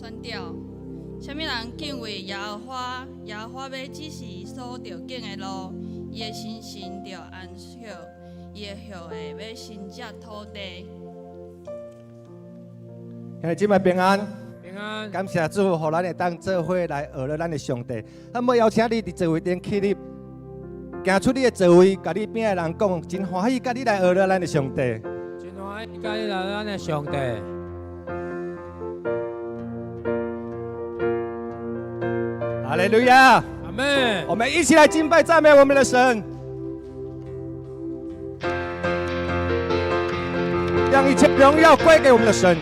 删掉。啥物人敬畏耶和華，耶和華欲指示伊所著拣的路，伊的心神著安息，伊的後裔欲承接土地。兄弟姊妹平安。平安。感謝主，予咱會當做伙來學了咱的上帝。那麼邀請你佇座位頂起立，行出你的座位，共你邊的人講，真歡喜佮你來學了咱的上帝。真歡喜佮你來咱的上帝。哈利路亞，阿門。我們一起來敬拜讚美我們的神，將一切榮耀歸給我們的神。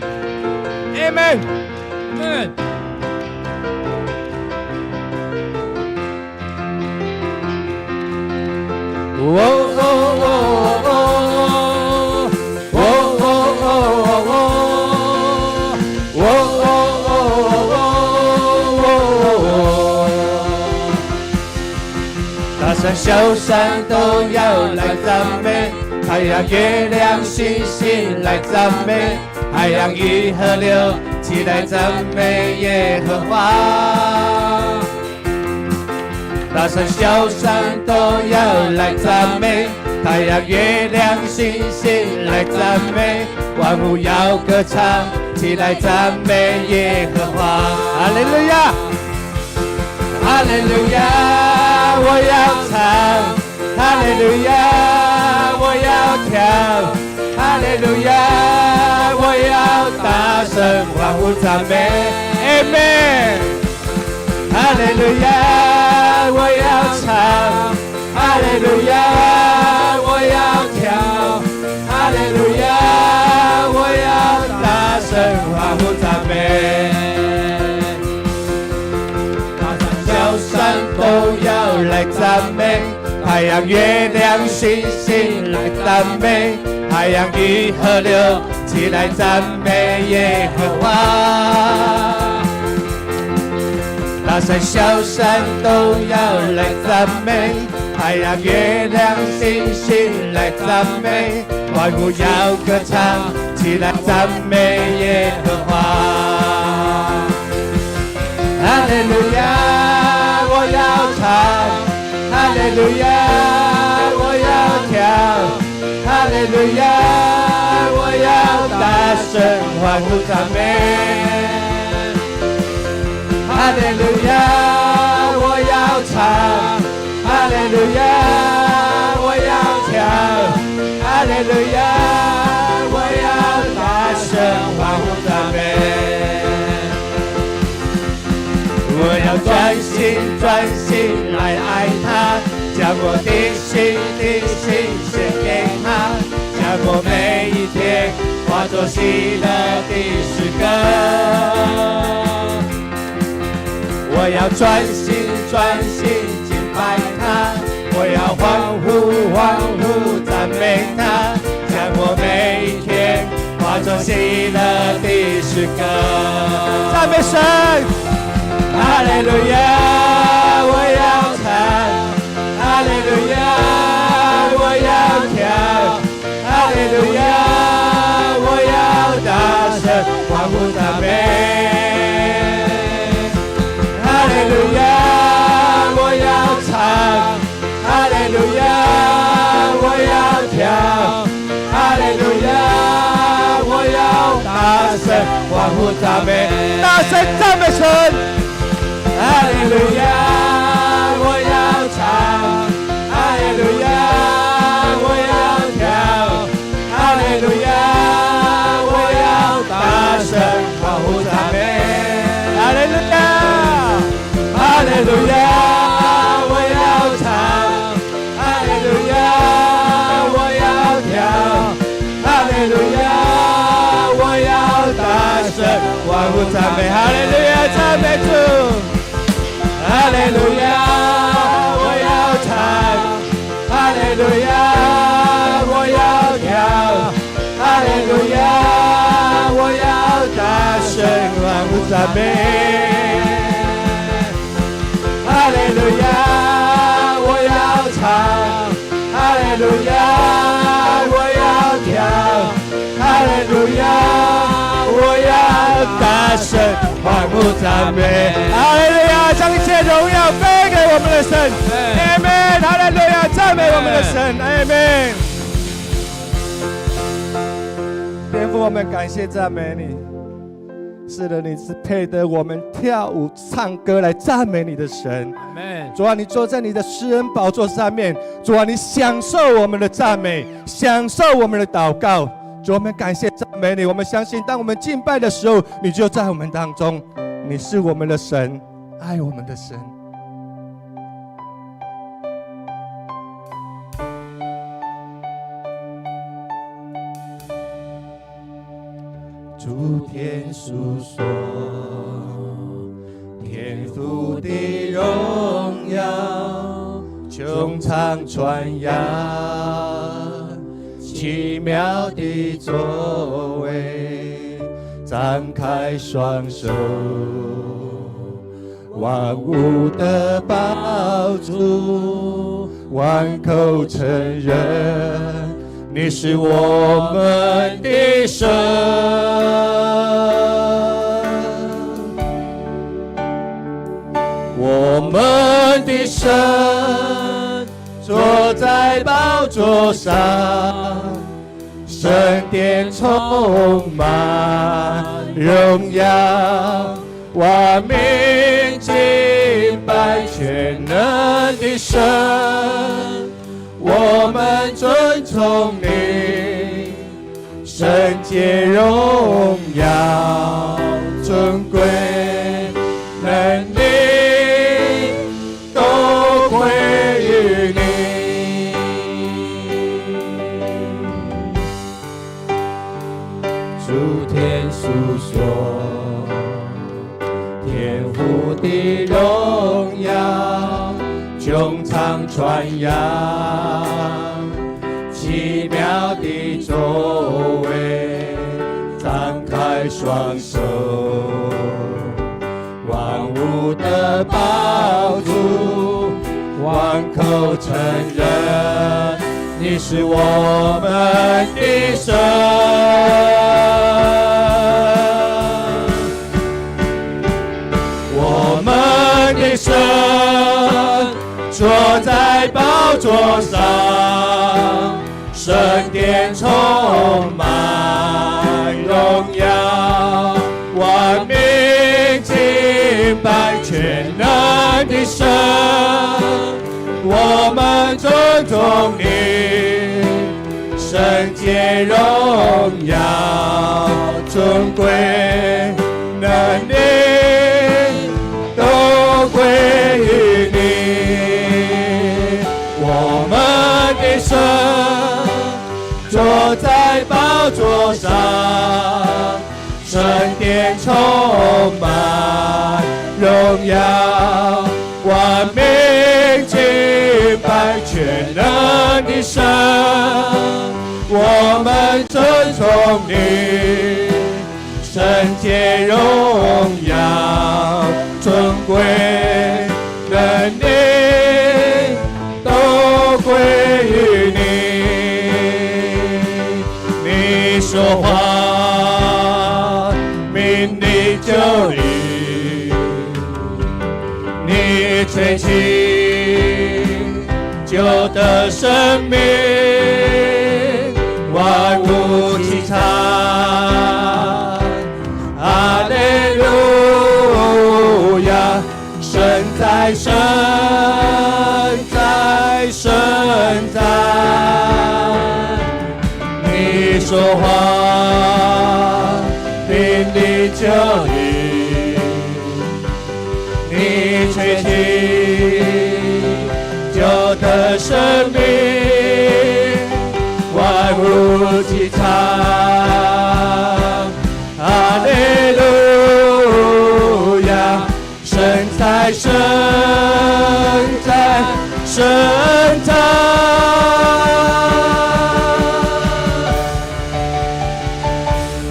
阿門。阿門。哦哦哦哦哦哦哦哦哦哦。大山小山都要來讚美，太陽、月亮、星星來讚美，海洋與河流齊來讚美耶和華。大山小山都要來讚美，太陽、月亮、星星來讚美，萬物要歌唱，齊來讚美耶和華。哈利路亞，哈利路亞，我要唱，哈利路亞，我要跳，哈利路亞，我要大聲歡呼讚美，阿門。哈利路亞，我要唱，哈利路亞，我要跳，哈利路亞，我要大聲歡呼讚美。大山小山都要來讚美，太陽、月亮、星星來讚美，海洋與河流齊來讚美耶和華。大山小山都要來讚美，太陽、月亮、星星來讚美，萬物要歌唱，齊來讚美耶和華。哈利路亞，我要唱，哈利路亞，我要跳，哈利路亞，我要大聲歡呼讚美。哈利路亞，我要唱，哈利路亞，我要跳，哈利路亞，我要大聲歡呼讚美。我要專心專心來愛他，將我的心的心獻給他，將我每一天化作喜樂的詩歌。我要專心專心敬拜他，我要歡呼歡呼讚美他，將我每一天化作喜樂的詩歌。讚美神，哈利路亞，我要唱，哈利路亞，我要跳，哈利路亞，我要大聲歡呼讚美。哈利路亞，我要唱，哈利路亞，我要跳，哈利路亞，我要大聲歡呼讚美，大聲讚美神。哈利路亞，我要唱，哈利路亞，我要跳，哈利路亞，我要大聲歡呼讚美。哈利路亞，哈利路亞，我要唱，哈利路亞，我要跳，哈利路亞，我要大聲歡呼讚美，哈利路亞，讚美主。哈利路亞，我要唱，哈利路亞，我要跳，哈利路亞，我要大聲歡呼讚美。哈利路亞，我要唱，哈利路亞，我要跳，哈利路亞，我要大聲歡呼。舞讚美。哈利路亞，將一切榮耀歸給我們的神。阿門。哈利路亞，讚美我們的神。阿門。天父，我們感謝讚美你。是的，你是配得我們跳舞、唱歌來讚美你的神。主啊，你坐在你的施恩寶座上面。主啊，你享受我們的讚美，享受我們的禱告。主，我們感謝讚美你。我們相信，當我們敬拜的時候，你就在我們當中。你是我們的神，愛我們的神。諸天訴說天父的榮耀，穹蒼傳揚奇妙的作為，張開雙手，萬物的寶主，萬口承認。你是我們的神，我們的神坐在寶座上，聖殿充滿榮耀，萬民敬拜全能的神。我們尊崇你，聖潔榮耀尊貴能力都歸於你。諸天訴說天父的榮耀，穹蒼傳揚奇妙的作為，張開雙手，萬物的寶主，萬口承認你是我們的神。我們的神坐在寶座上，聖殿充滿榮耀，萬民敬拜全能的神，我們尊崇你，聖潔榮耀尊貴能力都歸於你。我們的神坐在寶座上，聖殿充滿榮耀，萬民敬拜全能的神，我們尊崇你，聖潔榮耀尊貴能力都歸於你。你說話，命立就立；你吹氣，就得生命。萬物齊唱，哈利路亞！神在，神在，神在。你說話，命立就立；你吹氣，就得生命。萬物齊唱，哈利路亞！神在，神在，神在。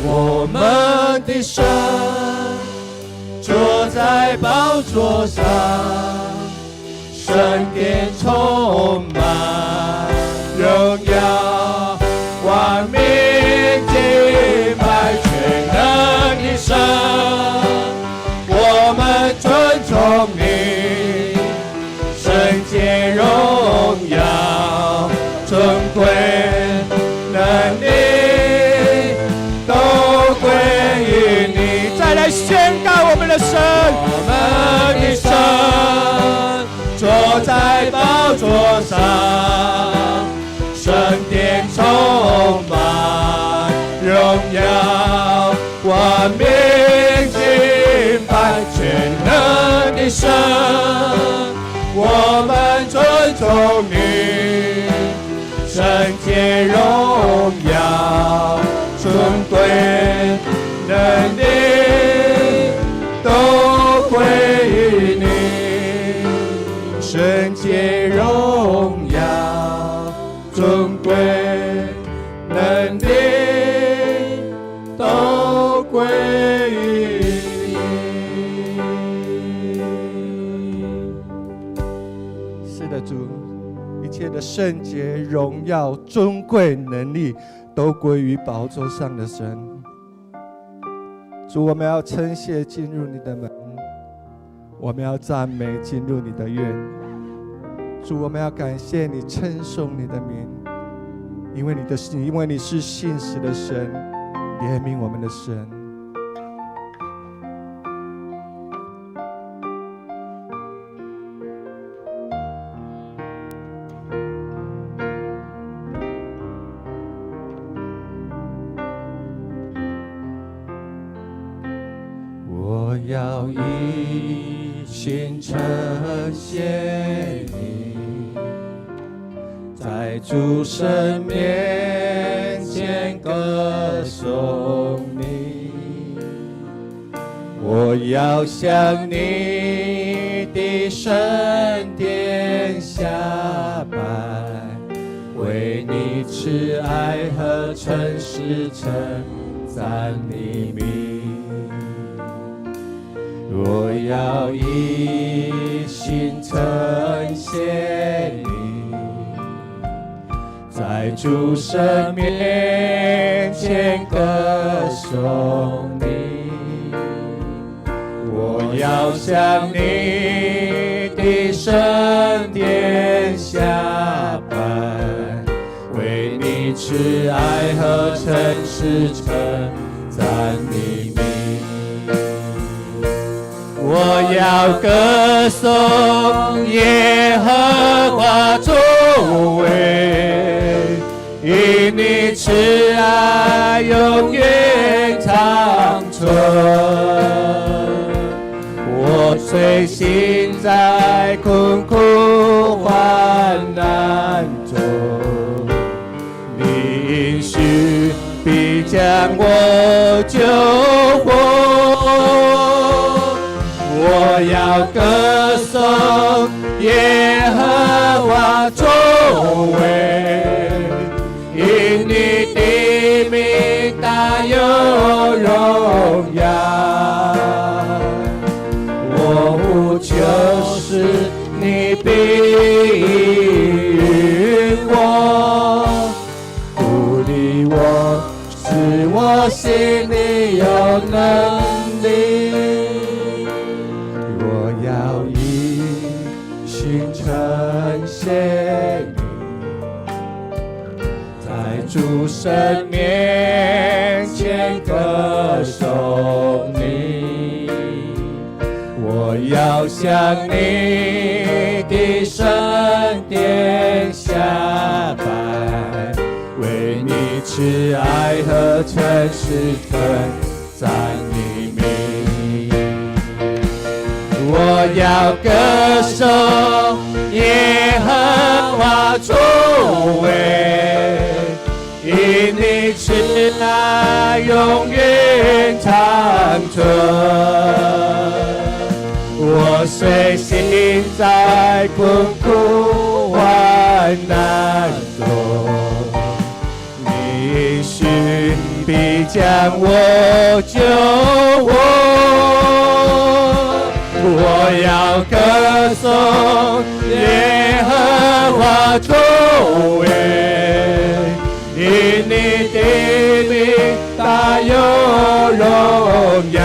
我們的神坐在寶座上，聖殿充滿榮耀，萬民敬拜全能的神，我上，圣殿充满荣耀，万民敬拜全能的神，我們尊崇你，聖潔榮耀，尊貴能力都歸於你，聖潔榮耀，尊貴能力都歸於你。是的，主，一切的聖潔、榮耀、尊貴、能力，都歸於寶座上的神。主，我們要稱謝進入你的門，我們要讚美進入你的院。主，我們要感謝你，稱頌你的名，因為你是信實的神，憐憫我們的神。我要一心稱謝你，在諸神面前歌頌你。我要向你的聖殿下拜，為你慈愛和誠實稱讚你名。我要一心稱謝你，在諸神面前歌頌你。我要向你的聖殿下拜，為你慈愛和誠實稱讚你名。我要歌頌耶和華作為，因你慈愛永遠長存。我雖行在困苦患難中，你應許必將我救活。我要歌頌耶和華作為，因你的名大有榮耀。我呼求時，你必應允我，鼓勵我，使我心裡有能力。我要一心稱謝你，在諸神面前歌頌你。我要向你的聖殿下拜，為你慈愛和誠實稱讚你名。我要歌頌耶和華作為，因你慈愛永遠長存。我雖行在困苦患難中，你應許必將我救活。我要歌頌耶和華作為，因你的名大有榮耀。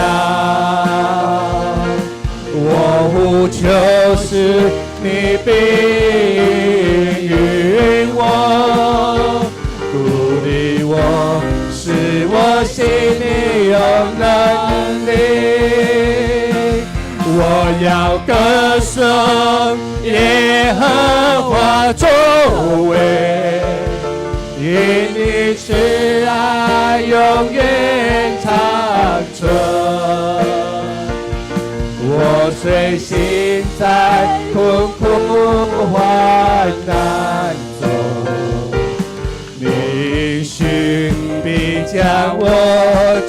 我呼求時，你必應允我，鼓勵我，使我心裡有能力。我要歌颂耶和華作為，因你慈愛永遠長存。我雖行在困苦患難中，你應許必將我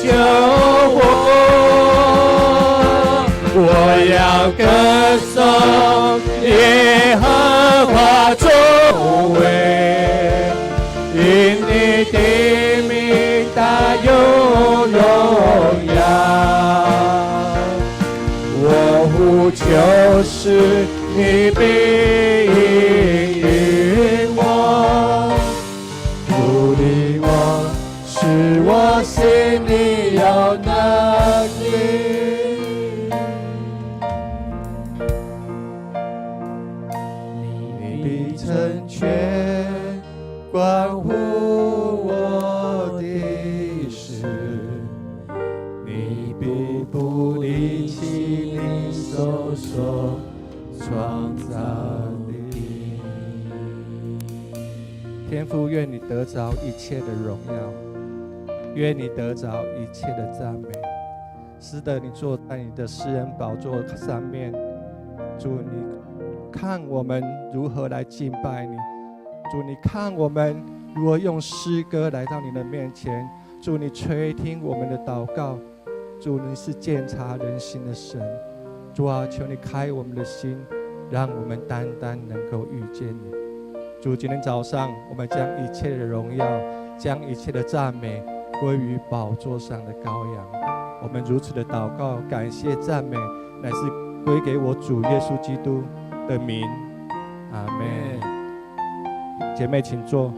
救活。我要歌頌耶和華作為，因你的名大有榮耀。我呼求時，你必應允我，鼓勵我，使我心裡有能力。你必成全關乎我的事，你必不離棄你手所創造的。天父，願你得著一切的榮耀，願你得著一切的讚美。是的，你坐在你的施恩寶座上面，主，你看我們如何來敬拜你，主，你看我們如何用詩歌來到你的面前，主，你垂聽我們的禱告，主，你是鑒察人心的神，主啊，求你開我們的心，讓我們單單能夠遇見你。主，今天早上我們將一切的榮耀，將一切的讚美歸於寶座上的羔羊。我們如此的禱告，感謝讚美，乃是歸給我主耶穌基督的名。阿們。姐妹請坐。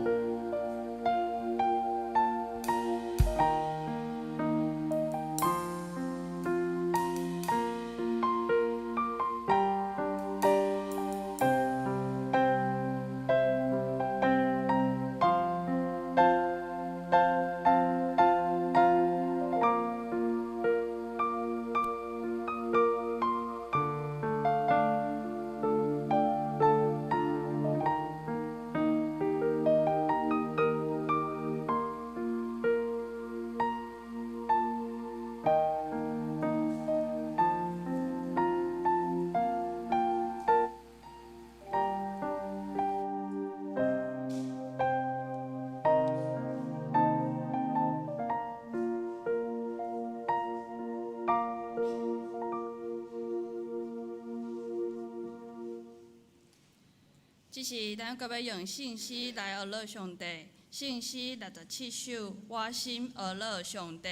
這是咱閣欲用聖詩來學樂上帝。聖詩67首，我心學樂上帝，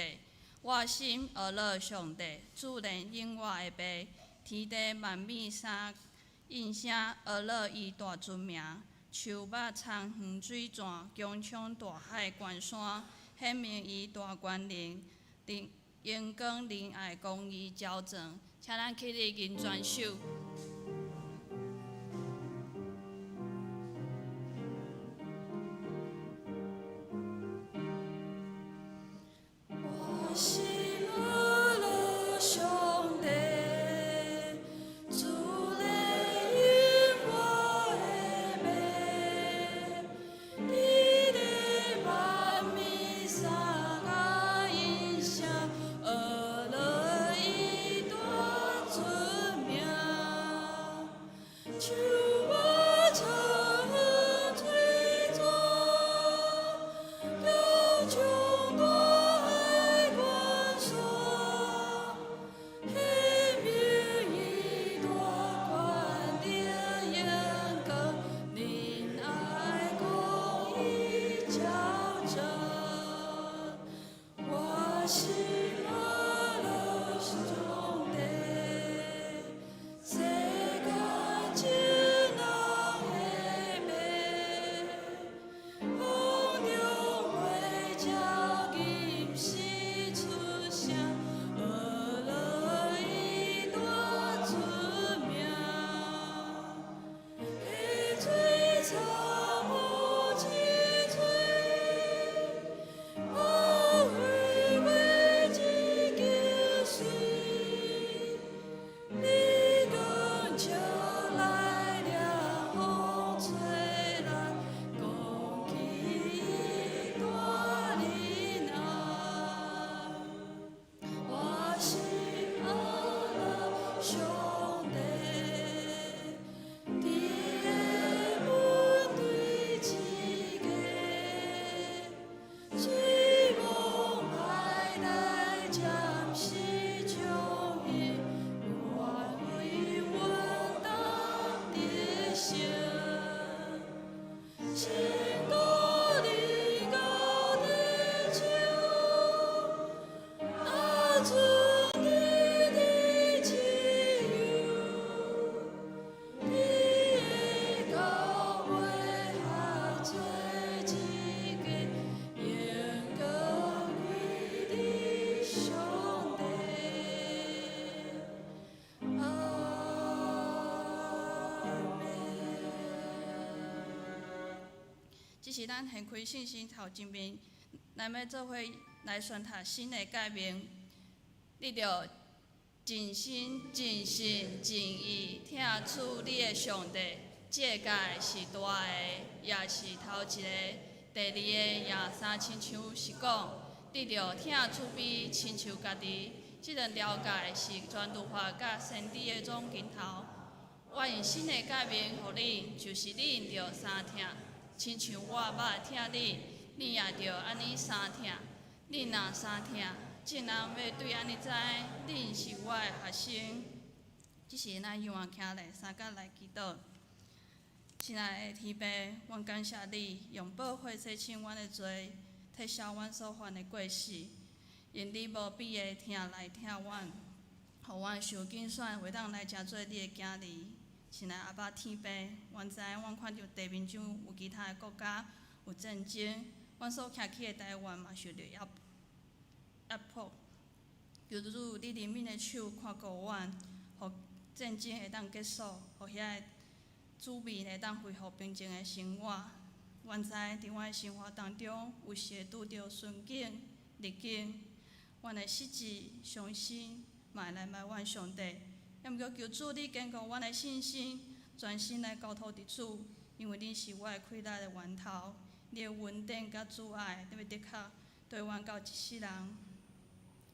我心學樂上帝，自然應我的爸，天地萬物三應聲學樂伊大尊名，樹木苍園水泉，穹蒼大海關山，顯明伊大權能，榮光仁愛公義昭彰，請咱起立吟全首。我心學樂上帝，主來應我的命，天地萬物三个應聲，學樂伊大尊名。准你的自由，你的教会合做一个荣高归的上帝。阿們。這是咱掀開信息頭前面，咱欲做伙來宣讀新的誡命。你著盡心、盡性、盡意疼主你的上帝。這個誡是大的，也是頭一個。第二個也相親像是講，你著疼主比親像家己。這兩條誡是全律法佮先知的總根頭。我用新的誡命予恁，就是恁著相疼，親像我捌疼恁，恁也著按呢相疼。恁若相疼，眾人欲對按呢知，恁是我的學生。這是咱仰望徛來相佮來祈禱。親愛的天父，阮感謝你用寶血洗清阮的罪，撤銷阮所犯的過失，用你無比的疼來疼阮，予阮受揀選，會當來成做你的囝兒。親愛阿爸天父，阮知阮看著地面上有其他的國家有戰爭，阮所徛起的台灣嘛受著壓迫。求主你憐憫的手看顧阮，予戰爭會當結束，予遐个子民會當恢復平靜的生活。阮知佇阮的生活當中，有時會拄著順境、逆境，阮會失志、傷心，嘛會來埋怨上帝。也毋過求主你堅固阮的信心，專心來交託佇主，因為恁是我的氣力的源頭，你的恩典佮慈愛，你欲的確綴阮到一世人。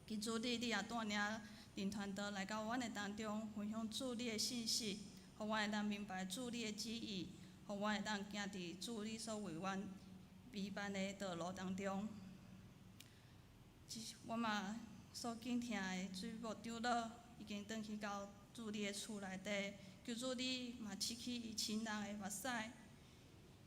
求主你，你也帶領林傳道來到阮的當中，分享主你的信息，予阮會當明白主你的旨意，予阮會當行佇主你所為阮預辦的道路當中。我嘛所敬疼的水牧長老已經轉去到主你的厝內底，求主你嘛拭去伊親人的目屎，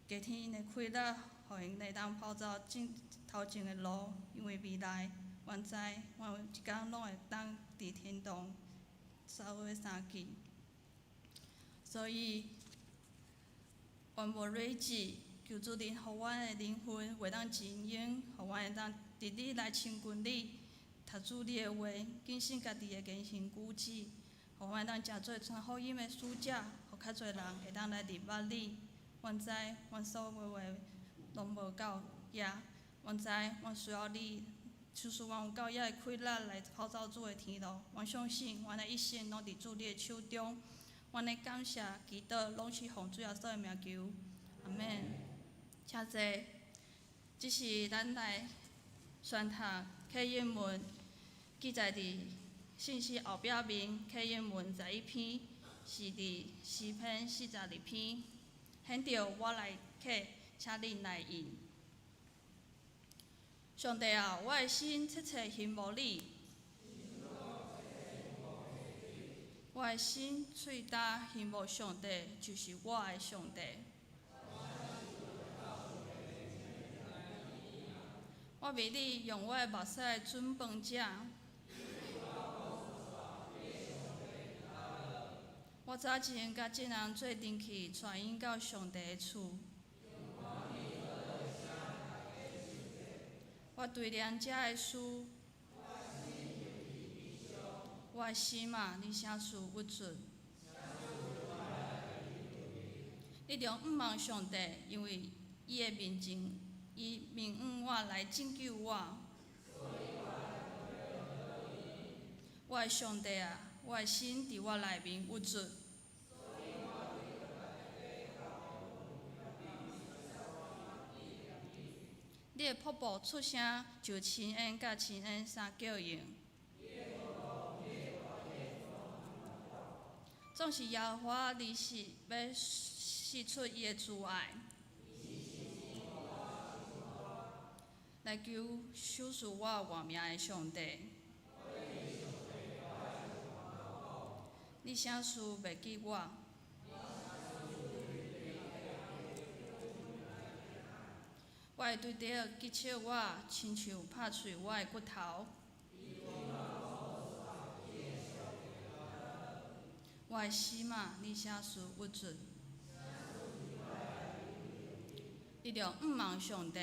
加添𪜶的氣力，予𪜶會當跑走正頭前的路，因為未來，阮知，阮有一工攏會當佇天堂做伙相見。所以，願無累志，求主你予阮的靈魂會當靜養，予阮會當佇你來親近你，讀主你的話，謹慎家己的言行舉止，予阮會當成做傳福音的使者，予較濟人會當來認捌你。阮知，阮所有的話攏無夠額，阮知，阮需要你，賜予阮有夠額的氣力來跑走主的天路。阮相信，阮的一生攏佇主你的手中。阮的感謝、祈禱，攏是奉主耶穌的名求，阿們。請坐。這是咱來宣讀啟應文，記載佇信息後壁面，啟應文11篇，是佇詩篇42篇。現著我來啟，請恁來應。上帝啊，我的心切切欣慕你。我的心喙焦欣慕上帝，就是我的上帝。我為你用我的目屎準飯食。我早前佮眾人做陣去，帶𪜶到上帝的厝。我追念這个事。我的心啊，你啥事鬱卒？你著仰望上帝，因為伊的面前，伊面向我來拯救我。我的上帝啊，我的心佇我內面鬱卒。你的瀑布出聲，就深淵佮深淵相叫應。總是耶和華，你是欲釋出伊的慈愛，來求賞賜我活命的上帝。你啥事袂記我？我的對敵擊斥我，親像拍碎我的骨頭。我的心啊，你啥事郁卒？你著向望上帝，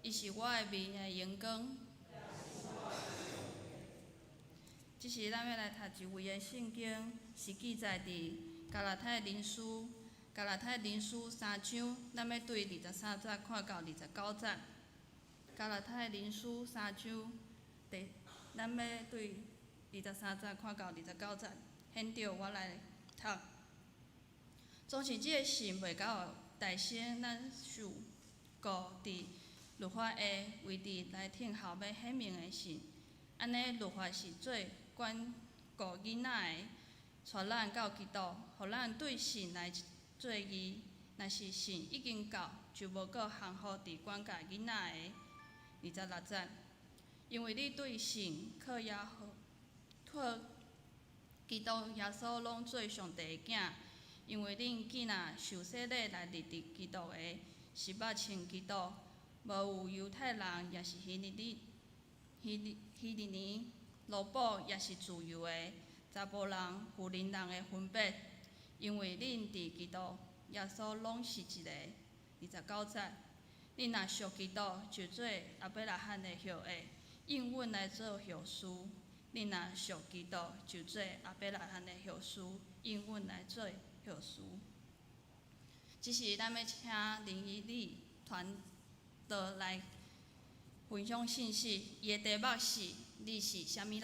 伊是我的面的荣光。这时，咱欲来读一位的圣经，是记载佇加拉太人书，加拉太人书三章，咱欲对23节看到29节。加拉太人书三章，第咱欲对23节看到29节。现著我来读。总是这个信袂到代先，咱受雇伫律法下，为伫来听候欲显明的信。按呢，律法是做管顾囡仔的，带咱到基督，予咱对信来做义。若是信已经到，就无阁降服伫管教囡仔的。26节，因为你对信靠耶和靠基督耶稣拢做上帝的囝。因为恁囝若受洗礼来入伫基督的，是捌穿基督，无有犹太人，抑是希利尼、希利希利尼、奴仆，抑是自由的，查埔人、妇人人的分别，因为恁伫基督耶稣拢是一个。29节，恁若属基督，就做亚伯拉罕的后裔，应允来做后嗣。恁若属基督，就做亚伯拉罕的后嗣，应允来做后嗣。这时，咱欲请林依丽传道来分享信息，伊的题目是：你是啥物人？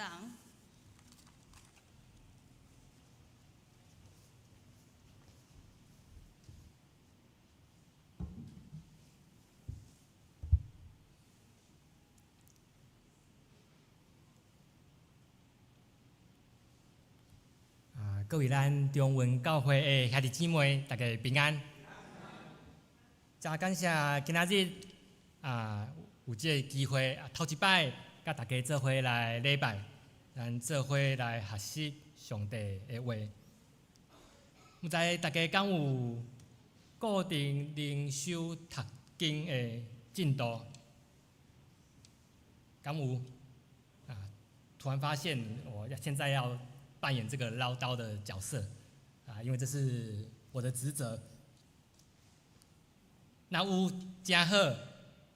啊，各位咱中文教会的兄弟姊妹，大家平安。真感谢今仔日啊，有这个机会啊，头一摆佮大家做伙来礼拜，咱做伙来学习上帝的话。毋知大家敢有固定灵修读经的进度？敢有？啊，突然发现我要现在要扮演这个唠叨的角色啊，因为这是我的职责。若有诚好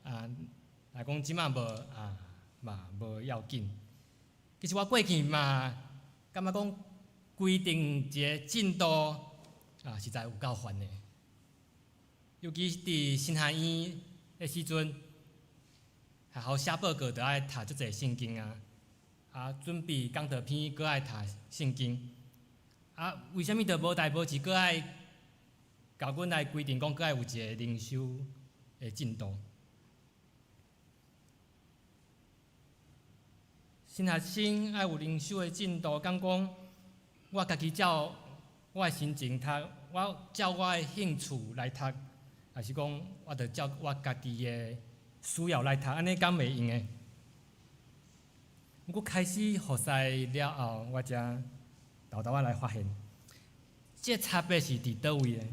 啊，若讲这马无啊，嘛无要紧。其实我过去嘛，感觉讲规定一个进度啊，实在有够烦的。尤其是伫神学院的时阵，学校写报告就爱读足济圣经啊，啊，准备讲道篇阁爱读圣经，啊，为啥物就无代无志阁爱共阮来规定讲阁爱有一个灵修的进度？新学生爱有灵修的进度，敢讲我家己照我的心情读，我照我的兴趣来读，抑是讲我著照我家己的需要来读，按呢敢会用的？毋过开始服侍了后，我才沓沓仔来发现，这个差别是伫佗位呢？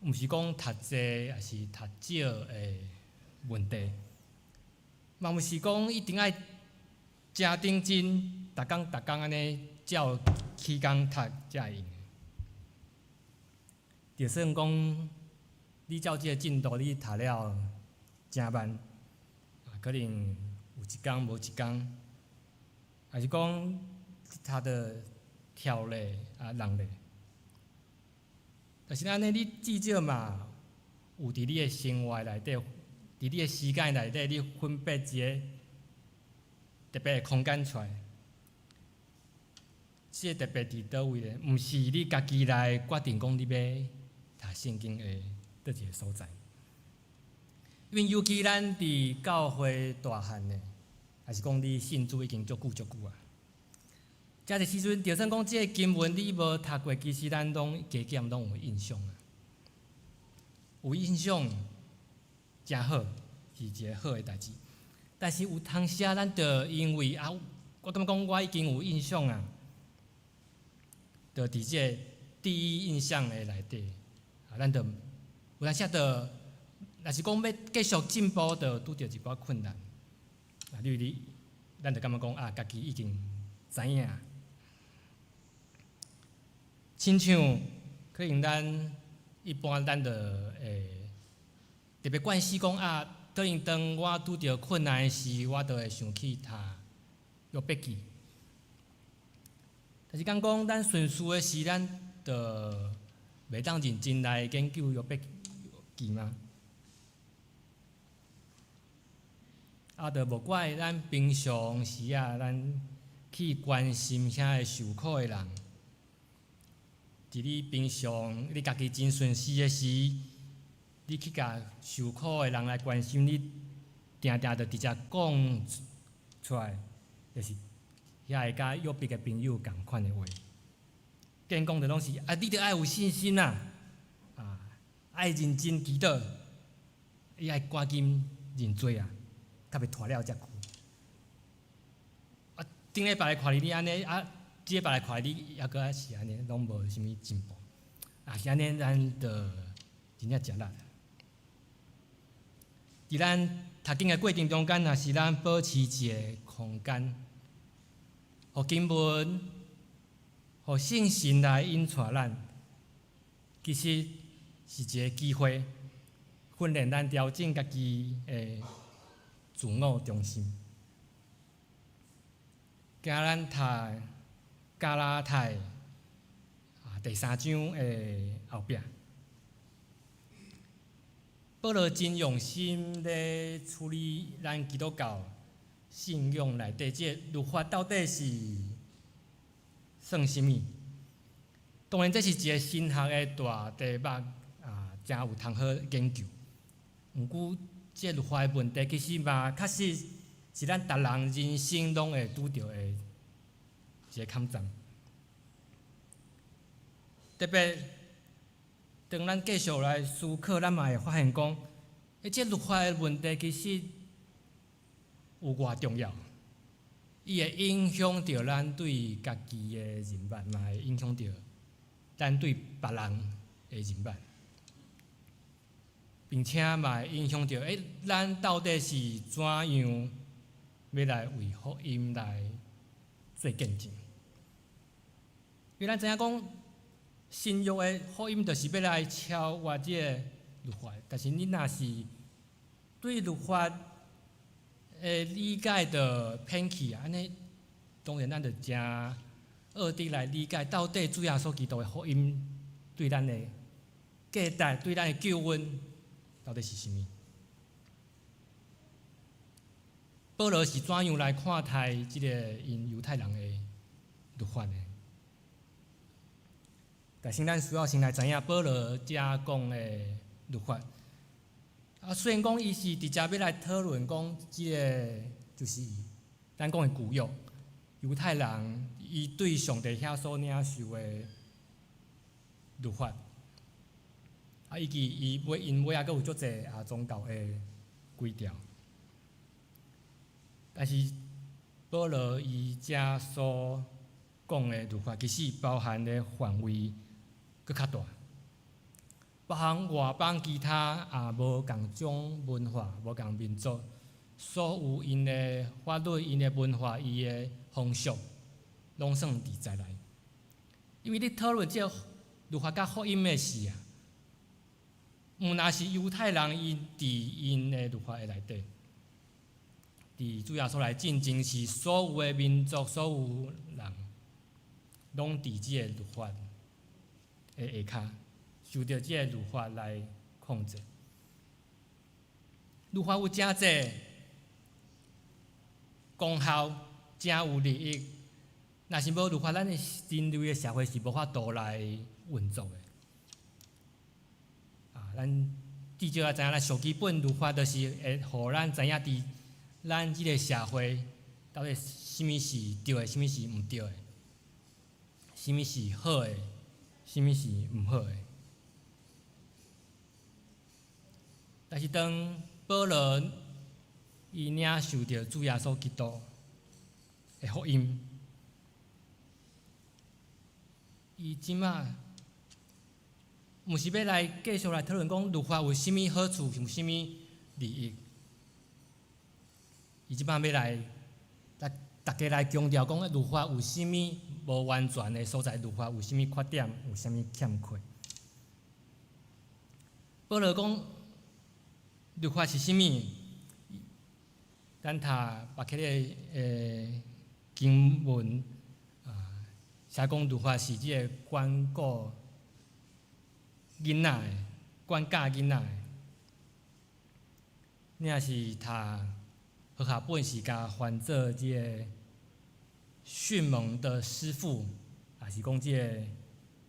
毋是讲读济抑是读少的问题，嘛毋是讲一定爱诚认真，逐工逐工按呢照起工读才会用。就算讲你照这个进度，你读了诚慢，啊，可能有一工无一工，抑是讲读得跳咧啊落咧。但是按呢，你至少嘛有伫你的生活内底，伫你的时间内底，你分别一个特别的空间出来。这个特别伫佗位咧？毋是你家己来决定讲你欲读圣经的佗一个所在。因为尤其咱伫教会大汉的，抑是讲你信主已经足久足久啊。遮个时阵，就算讲这个经文你无读过，其实咱拢加减拢有印象啊。有印象诚好，是一个好的代志。但是有当时咱就因为啊，我感觉讲我已经有印象啊，就伫这个第一印象的内底，啊，咱就有当时就，若是讲欲继续进步，就拄著一寡困难。啊，例如你咱就感覺講啊，家己已經知影。親像可能咱一般咱就會特別慣勢講啊，可能當我拄著困難時，我就會想起讀約伯記。但是敢講咱順遂的時，咱就袂當認真來研究約伯記嗎？啊，就無怪咱平常時啊，咱去關心遐个受苦的人。佇你平常你家己真順遂的時，你去共受苦的人來關心你，定定就直接講出來，就是遐个佮約伯的朋友仝款的話。見講的攏是啊，你著愛有信心啊，啊，愛認真祈禱，你愛趕緊認罪啊，較袂拖了遮久。啊，頂禮拜來看你按呢，啊，這禮拜來看你，抑閣還是按呢，攏無啥物進步。啊，是按呢，咱就真正食力。佇咱讀經的過程中間，若是咱保持一個空間，予經文、予聖神來引帶咱，其實是一個機會，訓練咱調整家己的自我中心。今咱讀加拉太第三章的後壁，保羅真用心咧處理咱基督教信仰內底這個律法到底是算啥物？當然，這是一個神學的大題目啊，誠有通好研究。毋過，這個律法的問題其實嘛，確實是咱逐人人生攏會拄著的一個坎站。特別當咱繼續來思考，咱嘛會發現講，這律法的問題其實有偌重要，伊會影響著咱對家己的認捌，嘛會影響著咱對別人的認捌，並且嘛會影響著，咱到底是怎樣欲來為福音來做見證？因為咱知影講，新約的福音就是欲來超越這个律法，但是你若是對律法的理解就偏去啊，按呢當然咱就誠惡的來理解，到底主耶穌基督的福音對咱的價值、對咱的救恩到底是啥物？保羅是怎樣來看待這个𪜶猶太人的律法的？但是咱需要先來知影保羅遮講的律法。啊，雖然講伊是直接欲來討論講這个，就是咱講的舊約，猶太人伊對上帝遐所領受的律法，啊，以及伊尾𪜶尾仔閣有足濟啊宗教的規條。但是保羅伊遮所講的律法，其實包含的範圍閣較大，包含外邦其他啊無仝種文化、無仝民族，所有𪜶的法律、𪜶的文化、伊的風俗，攏算佇在內。因為你討論這個律法佮福音的事啊，毋但是猶太人𪜶佇𪜶的律法的內底，佇主耶穌來進前是所有的民族、所有人，攏佇這個律法的下跤，受著這個律法來控制。律法有誠濟功效，誠有利益。若是無律法，咱的人類的社會是無法度來運作的。啊，咱至少也知影，咱上基本律法就是會予咱知影佇咱這个社會到底啥物是對的，啥物是毋對的，啥物是好的，啥物是毋好的。但是當保羅伊領受著主耶穌基督的福音，伊這馬毋是欲來繼續來討論講律法有啥物好處，有啥物利益。伊這馬欲來來逐家來強調講，律法有啥物無完全的所在，律法有啥物缺點，有啥物欠缺。保羅講，律法是啥物？咱讀別克的經文啊，寫講律法是這个管顧囡仔的，管教囡仔的。你若是讀和合本是共翻做這个訓蒙的師傅，抑是講這个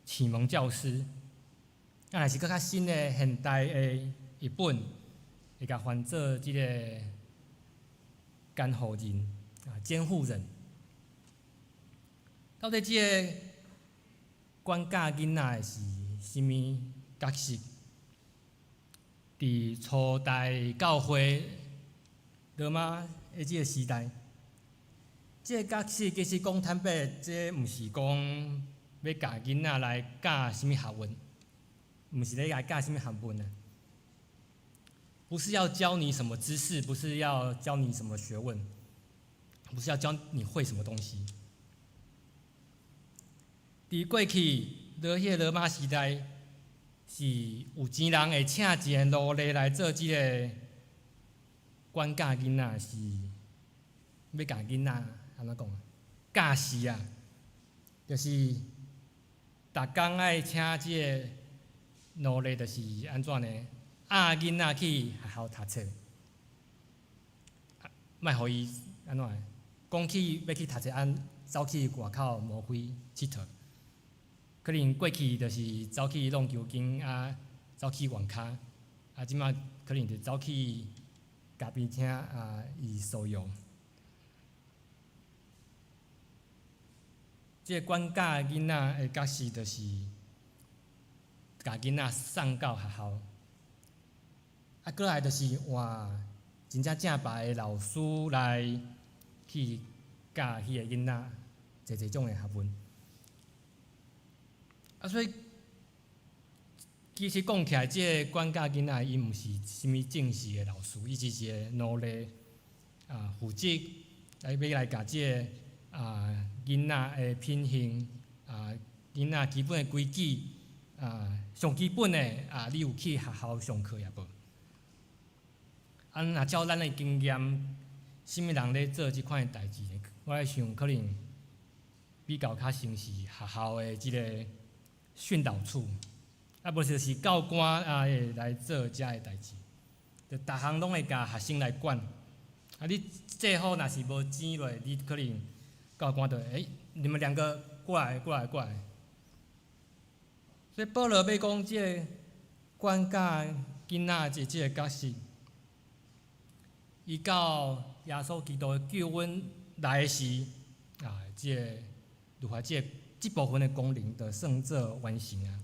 啟蒙教師。啊，若是閣較新的現代的譯本，會共翻做這個監護人啊，監護人。到底這个管教囡仔的是啥物角色？佇初代教會羅馬的這个時代，這个角色其實講坦白，這毋是講欲共囡仔來教啥物學問，毋是咧來教啥物學問啊。不是要教你什麼知識，不是要教你什麼學問，不是要教你會什麼東西。佇過去，羅彼個羅馬時代，是有錢人會請一个奴隸來做這个管教囡仔，是欲共囡仔按怎講啊？教示啊，就是逐工愛請這个奴隸，就是按怎呢？押囡仔去學校讀冊，莫予伊按怎？講起欲去讀冊，按走去外口無非𨑨迌。可能過去就是走去弄球間啊，走去網跤，啊，這馬可能就走去咖啡廳啊，伊所用。這个管教囡仔的角色，就是共囡仔送到學校，啊，過來就是換真正正牌的老師來去教彼个囡仔，濟濟種的學問。啊，所以其實講起來，這个管教囡仔，伊毋是啥物正式的老師，伊只是一個奴隸啊，負責來欲來共這个囡仔的品行啊，囡仔基本的規矩啊，上基本的啊，你有去學校上課抑無？啊，若照咱的經驗，啥物人咧做這款的代誌呢？我咧想，可能比較較像是學校的這个訓導處，啊，無就是教官啊會來做遮的代誌，就逐項攏會共學生來管。啊，你最後若是無錢落，你可能教官就會，欸，你們兩個過來，過來，過來。所以保羅欲講這个管教囡仔的這个角色，伊到耶穌基督的救恩來時，啊，這个律法這个這部分的功能就算做完成啊，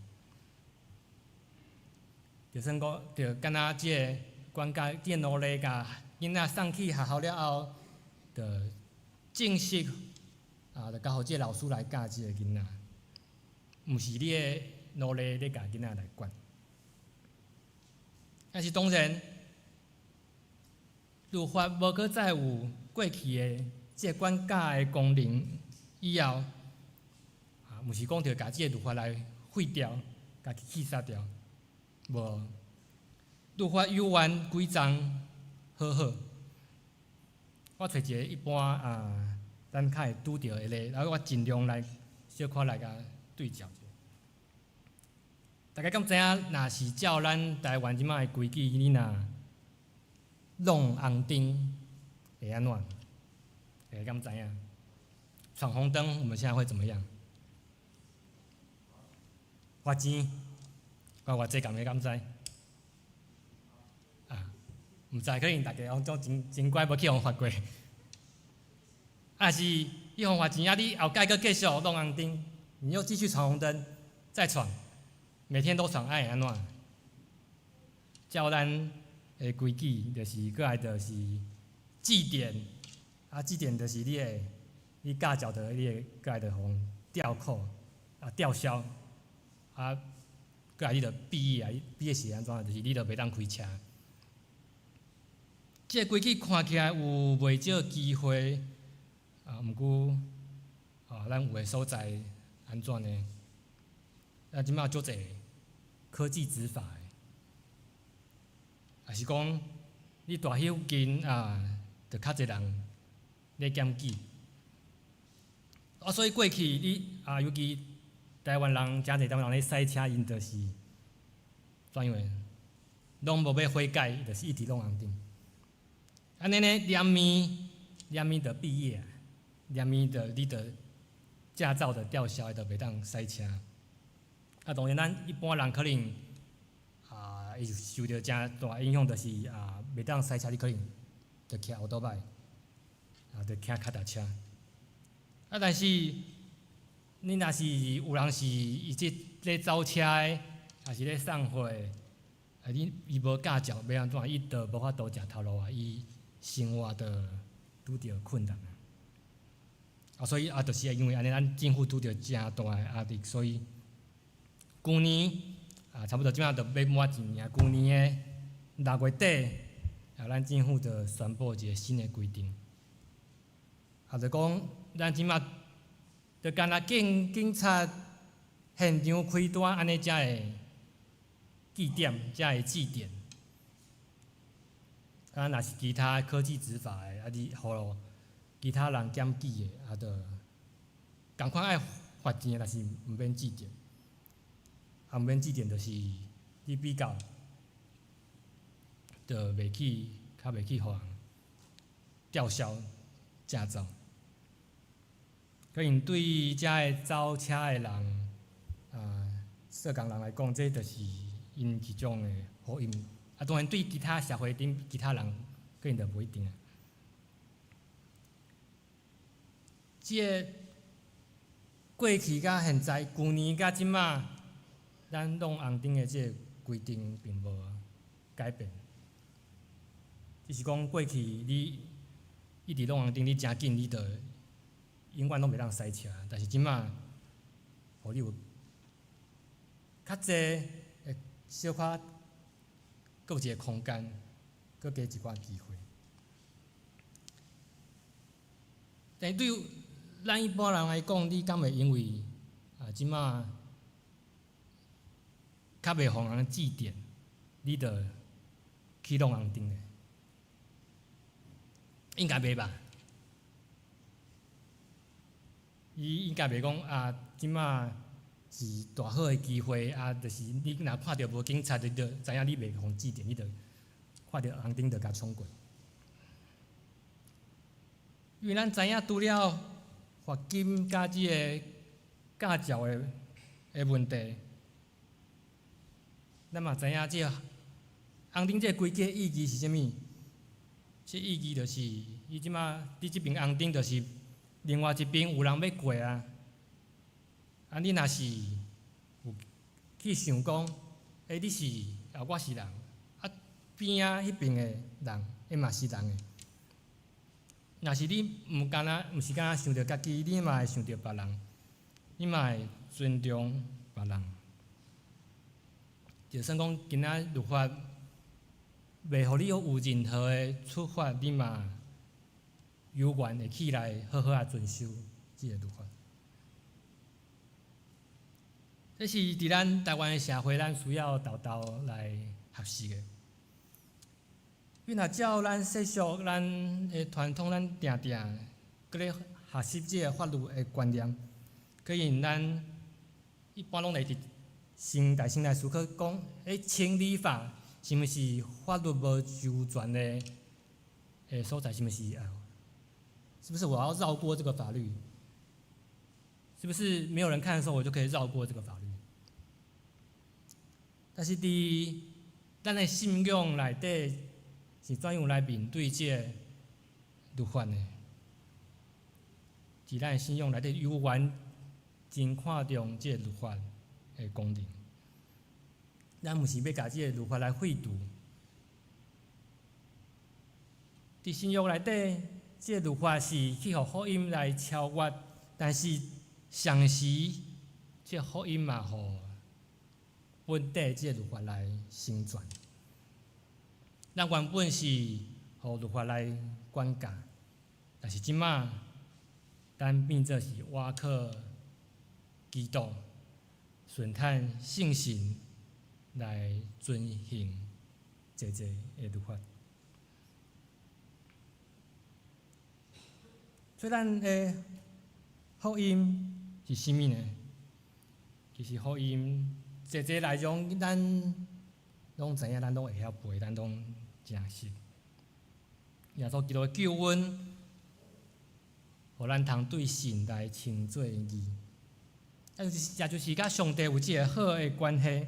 就算講，就敢若這个管教這个奴隸共囡仔送去學校了後，就正式啊，就交予這个老師來教這个囡仔，毋是你的奴隸咧共囡仔來管。但是當然，律法無閣再有過去的這个管教的功能以後，毋是講著共這个律法來廢掉，共伊去殺掉，無。律法猶原規章好好。我揣一个一般啊，咱較會拄著的例，然後我盡量來小可來共對照者。大家敢知影，若是照咱台灣這馬的規矩，你若弄紅燈會按怎？大家敢知影？闖紅燈，我們現在會怎麼樣？罰錢，我偌濟共你敢知？啊，毋知，可能大家攏總真真乖，無去予罰過。啊是，伊予罰錢啊，你後蓋閣繼續弄紅燈，你又繼續闖紅燈，再闖，每天都闖，愛會按怎？照咱的規矩，就是過來就是記點，啊，記點就是你的，你駕照的，你會過來就予吊扣，啊，吊銷。啊，過來你就畢業啊，畢業是按怎？就是你就袂當開車。這个規矩看起來有袂少機會啊，毋過啊，咱有的所在按怎呢？啊，這馬足濟科技執法的，抑是講你大溪附近啊，就較濟人咧檢舉。啊，所以過去你啊，尤其台灣人，誠濟台灣人咧駛車，𪜶就是怎樣的，攏無欲悔改，就是一直攏紅燈。按呢呢，連鞭連鞭就畢業啊，連鞭就你就駕照就吊銷，就袂當駛車。啊，當然咱一般人可能啊，會受著誠大影響，就是啊，袂當駛車，你可能就騎歐多擺，啊，就騎腳踏車。啊，但是你若是有人是伊這咧走車的，抑是咧送貨的，啊，你伊無駕照，欲按怎？伊就無法度食頭路啊，伊生活就拄著困難啊。啊，所以啊，就是因為按呢，咱政府拄著誠大的壓力，所以舊年啊，差不多這馬就欲滿一年啊。舊年的6月底，啊，咱政府就宣布一个新的規定，啊，就講咱這馬就干焦警警察現場開單按呢才會記點，才會記點。啊，若是其他科技執法的，啊，你予其他人檢舉的，啊，就仝款愛罰錢，但是毋免記點。啊，毋免記點，就是你比較就袂去，較袂去予人吊銷駕照。可能對遮个走車的人，啊，社工人來講，這就是𪜶一種的福音。啊，當然對其他社會頂其他人，可能就無一定啊。這个過去佮現在，舊年佮這馬，咱挵紅燈的這个規定並無改變。只是講過去你一直挵紅燈，你誠緊，你就永遠攏袂當駛車。但是這馬，予你有較濟會小可閣有一个空間，閣加一寡機會。但是對咱一般人來講，你敢會因為啊這馬較袂予人記點，你就去挵紅燈咧？應該袂吧？伊應該袂講啊，這馬是大好的機會啊，就是你若看著無警察，你就知影你袂予記點，你就看著紅燈就共衝過。因為咱知影，除了罰金佮這个駕照的的問題，咱嘛知影這个紅燈這个規矩的意義是啥物？這意義就是，伊這馬你這爿紅燈，就是另外一邊有人欲過啊。啊，你若是有去想講，欸，你是啊，我是人，啊邊仔彼爿的人，伊嘛是人的。若是你毋干焦，毋是干焦想著家己，你嘛會想著別人，你嘛會尊重別人。就算講今仔律法袂予你有任何的處罰，你嘛猶原會起來好好仔遵守這个律法。這是佇咱台灣的社會，咱需要沓沓來學習的。因為若照咱世俗、咱的傳統，咱定定閣咧學習這个法律的觀念，可能咱一般攏會佇先大先來思考講，欸，情理法是毋是法律無周全的的所在？是毋是啊？是不是我要繞過這個法律？是不是沒有人看的時候，我就可以繞過這個法律？但是佇咱的信仰內底，是怎樣來面對這个律法呢？佇咱的信仰內底，猶原真看重這个律法的功能。咱毋是欲共這个律法來廢除。佇新約內底，這个律法是去予福音來超越，但是同時，這个福音嘛，予本底這个律法來成全。咱原本是予律法來管教，但是這馬咱變做是倚靠基督，順趁聖神來遵行濟濟的律法。所以咱的福音是啥物呢？其實福音濟濟內容，咱攏知影，咱攏會曉背，咱攏誠熟。耶穌基督的救恩，予咱通對神來稱做義，也就是佮上帝有這个好的關係。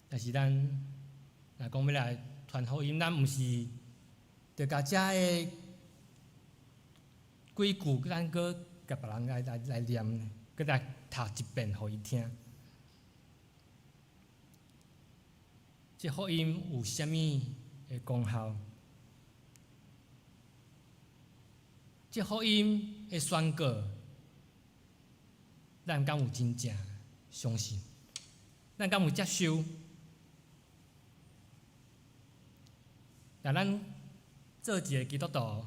但是咱若講欲來傳福音，咱毋是著共遮的幾句，咱閣共別人來念，閣來讀一遍予伊聽。這福音有啥物的功效？這福音的宣告，咱敢有真正相信？咱敢有接受？若咱做一个基督徒，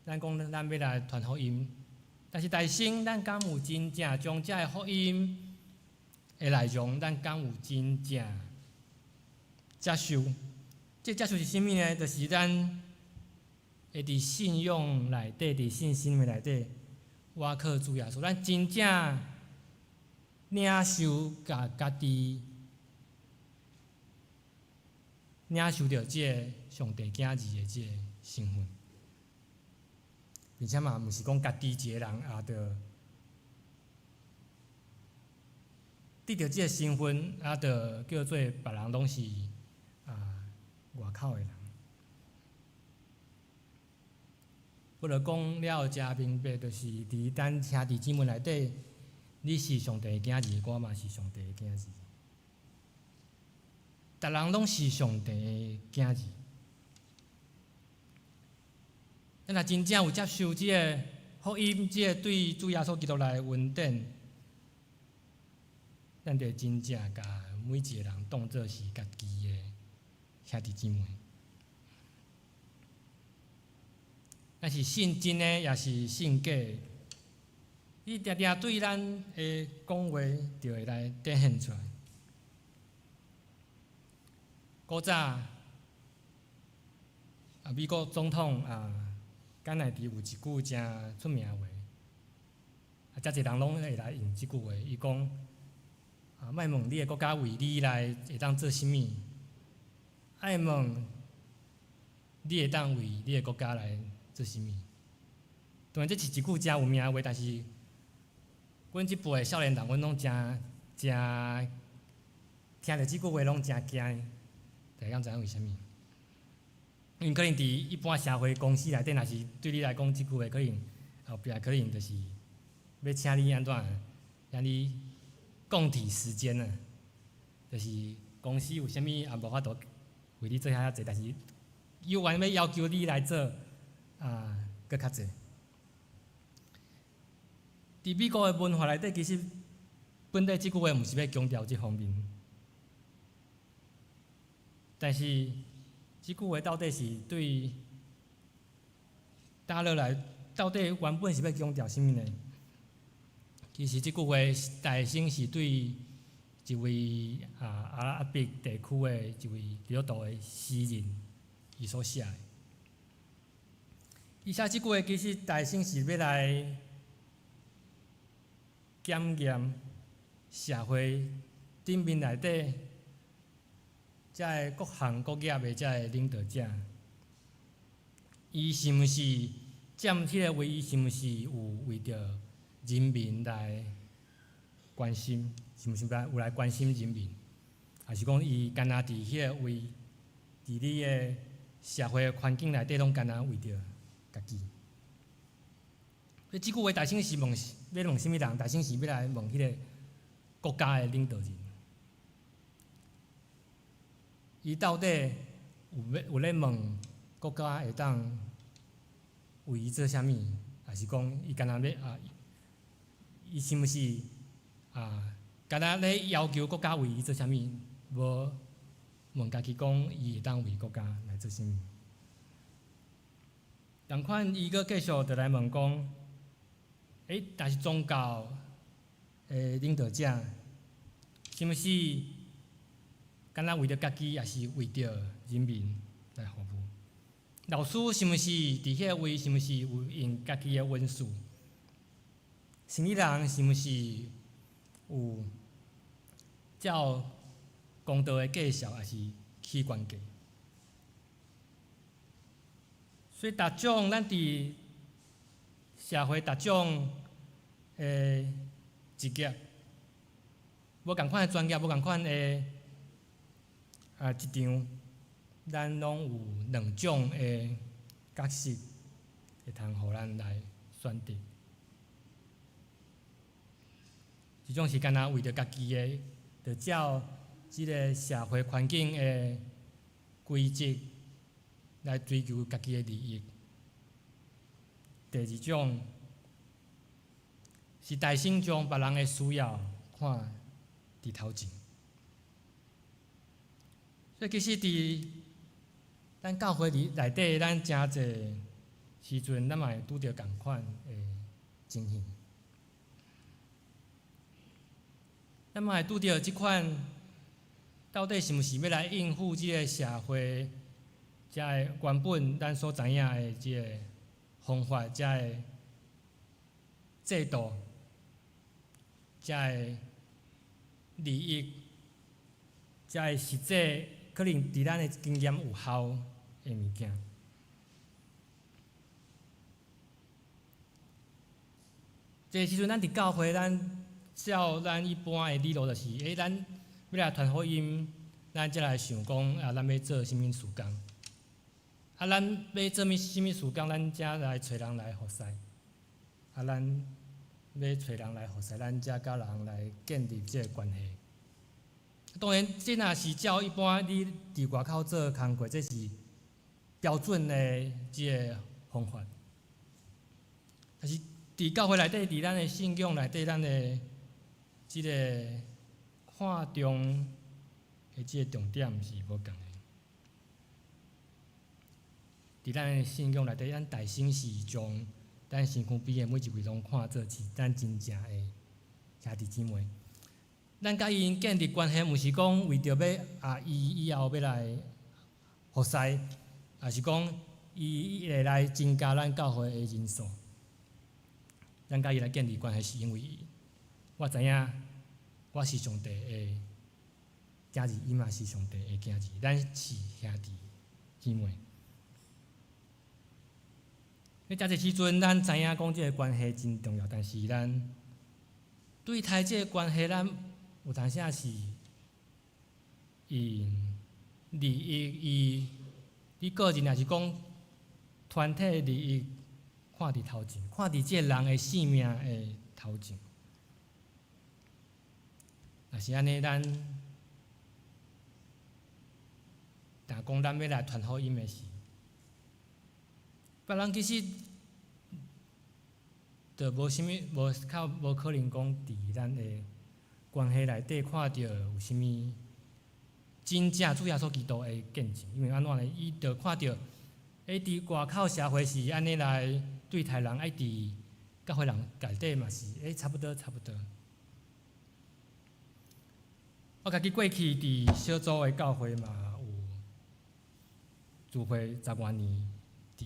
咱講咱欲來傳福音，但是內心咱敢有真正將這个福音的內容，咱敢有真正接受？這接受是啥物呢？就是咱會佇信仰內底，佇信心的內底，倚靠主耶穌，咱真正領受共家己領受著這个上帝囝兒的這个身份，並且嘛，毋是講家己一个人也著得著這个身份，也著叫做別人攏是外口的人。不如講了誠明白，就是佇咱兄弟姊妹內底，你是上帝的囝兒，我嘛是上帝的囝兒，逐人攏是上帝的囝兒。咱若真正有接受這个福音，這个對主耶穌基督來的恩典，咱就真正共每一个人當做是家己的兄弟姊妹。咱是信真的，抑是信假的？伊定定對咱的講話，就會來展現出來。古早啊，美國總統啊，甘乃迪有一句誠出名的話，啊，誠濟人攏會來用這句話。伊講啊，莫問你的國家為你來會當做啥物，愛問你會當為你的國家來做啥物。當然，這是一句誠有名的話，但是阮這輩的少年人，阮攏誠誠聽著這句話，攏誠驚。大家敢知影為啥物？因為可能佇一般社會公司內底，若是對你來講，這句話可能後壁可能就是欲請你按怎，請你共體時艱啊，就是公司有啥物也無法度為你做遐濟，但是猶原欲要求你來做啊，閣較濟。佇美國的文化內底，其實本底這句話毋是欲強調這方面，但是這句話到底是對打落來，到底原本是欲強調啥物呢？其實這句話大先是對一位啊阿拉伯地區的一位基督徒的詩人，伊所寫的。伊寫這句話其實大先是欲來檢驗社會頂面內底遮个各行各業的遮个領導者，伊是毋是佔彼个位？伊是毋是有為著人民來關心？是毋是來有來關心人民？還是講伊干焦佇彼个位，佇你的社會的環境內底，攏干焦為著家己？所以這句話大先是問，欲問啥物人？大先是欲來問彼个國家的領導人，伊到底有欲有咧問國家會當為伊做啥物？還是講伊干焦欲啊？伊是毋是啊？干焦咧要求國家為伊做啥物？無問家己講，伊會當為國家來做啥物？仝款，伊閣繼續就來問講：欸，但是宗教的領導者，是毋是敢若為著家己，抑是為著人民來服務？老師是毋是佇彼個位，是毋是有用家己的恩賜？生理人是毋是有照公道的價數，抑是起懸價？所以，逐種咱佇社會逐種的職業，無仝款的專業，無仝款的職場，咱攏有兩種的角色，會通予咱來選擇。一種是敢若為著家己的，就照這个社會環境的規則來追求家己的利益。第二種是代先將別人的需要看佇頭前。所以其實佇咱教會裡內底，咱誠濟時陣，咱嘛會拄著仝款的情形。咱嘛會拄著這款，到底是毋是欲來應付這个社會遮个原本咱所知影的這个方法、遮个制度、遮个利益、遮个實際可能佇咱的經驗有效的物件。這个時陣，咱佇教會，咱照咱一般的理路，就是，欸，咱欲來傳福音，咱才來想講啊，咱欲做啥物事工？啊，咱欲做物啥物事工，咱才來揣人來服侍。啊，咱欲揣人來服侍，咱才佮人來建立這个關係。當然，這若是照一般你佇外口做工課，這是標準的這个方法。但是佇教會內底，佇咱的信仰內底，咱的這个看重的這个重點是無仝的。佇咱的信仰內底，咱代先是將咱身軀邊的每一位攏看做是咱真正的兄弟姊妹。咱佮𪜶建立關係，毋是講為著欲啊，伊以後欲來服侍，抑是講伊會來增加咱教會的人數。咱佮伊來建立關係，是因為我知影我是上帝的囝兒，伊嘛是上帝的囝兒，咱是兄弟姊妹。咧遮濟時陣，咱知影講這个關係真重要，但是咱對待這个關係，咱有當時是以利益，以你個人，抑是講團體利益看佇頭前，看佇這个人的性命的頭前。若是按呢，咱若講咱欲來傳福音的時，別人其實就無啥物，無較無可能講佇咱的關係內底看著有啥物真正主耶穌基督的見證，因為按怎呢？伊就看著，欸，佇外口社會是按呢來對待人，愛佇教會人內底嘛是，欸，差不多差不多。我家己過去佇小組的教會嘛有聚會十外年，佇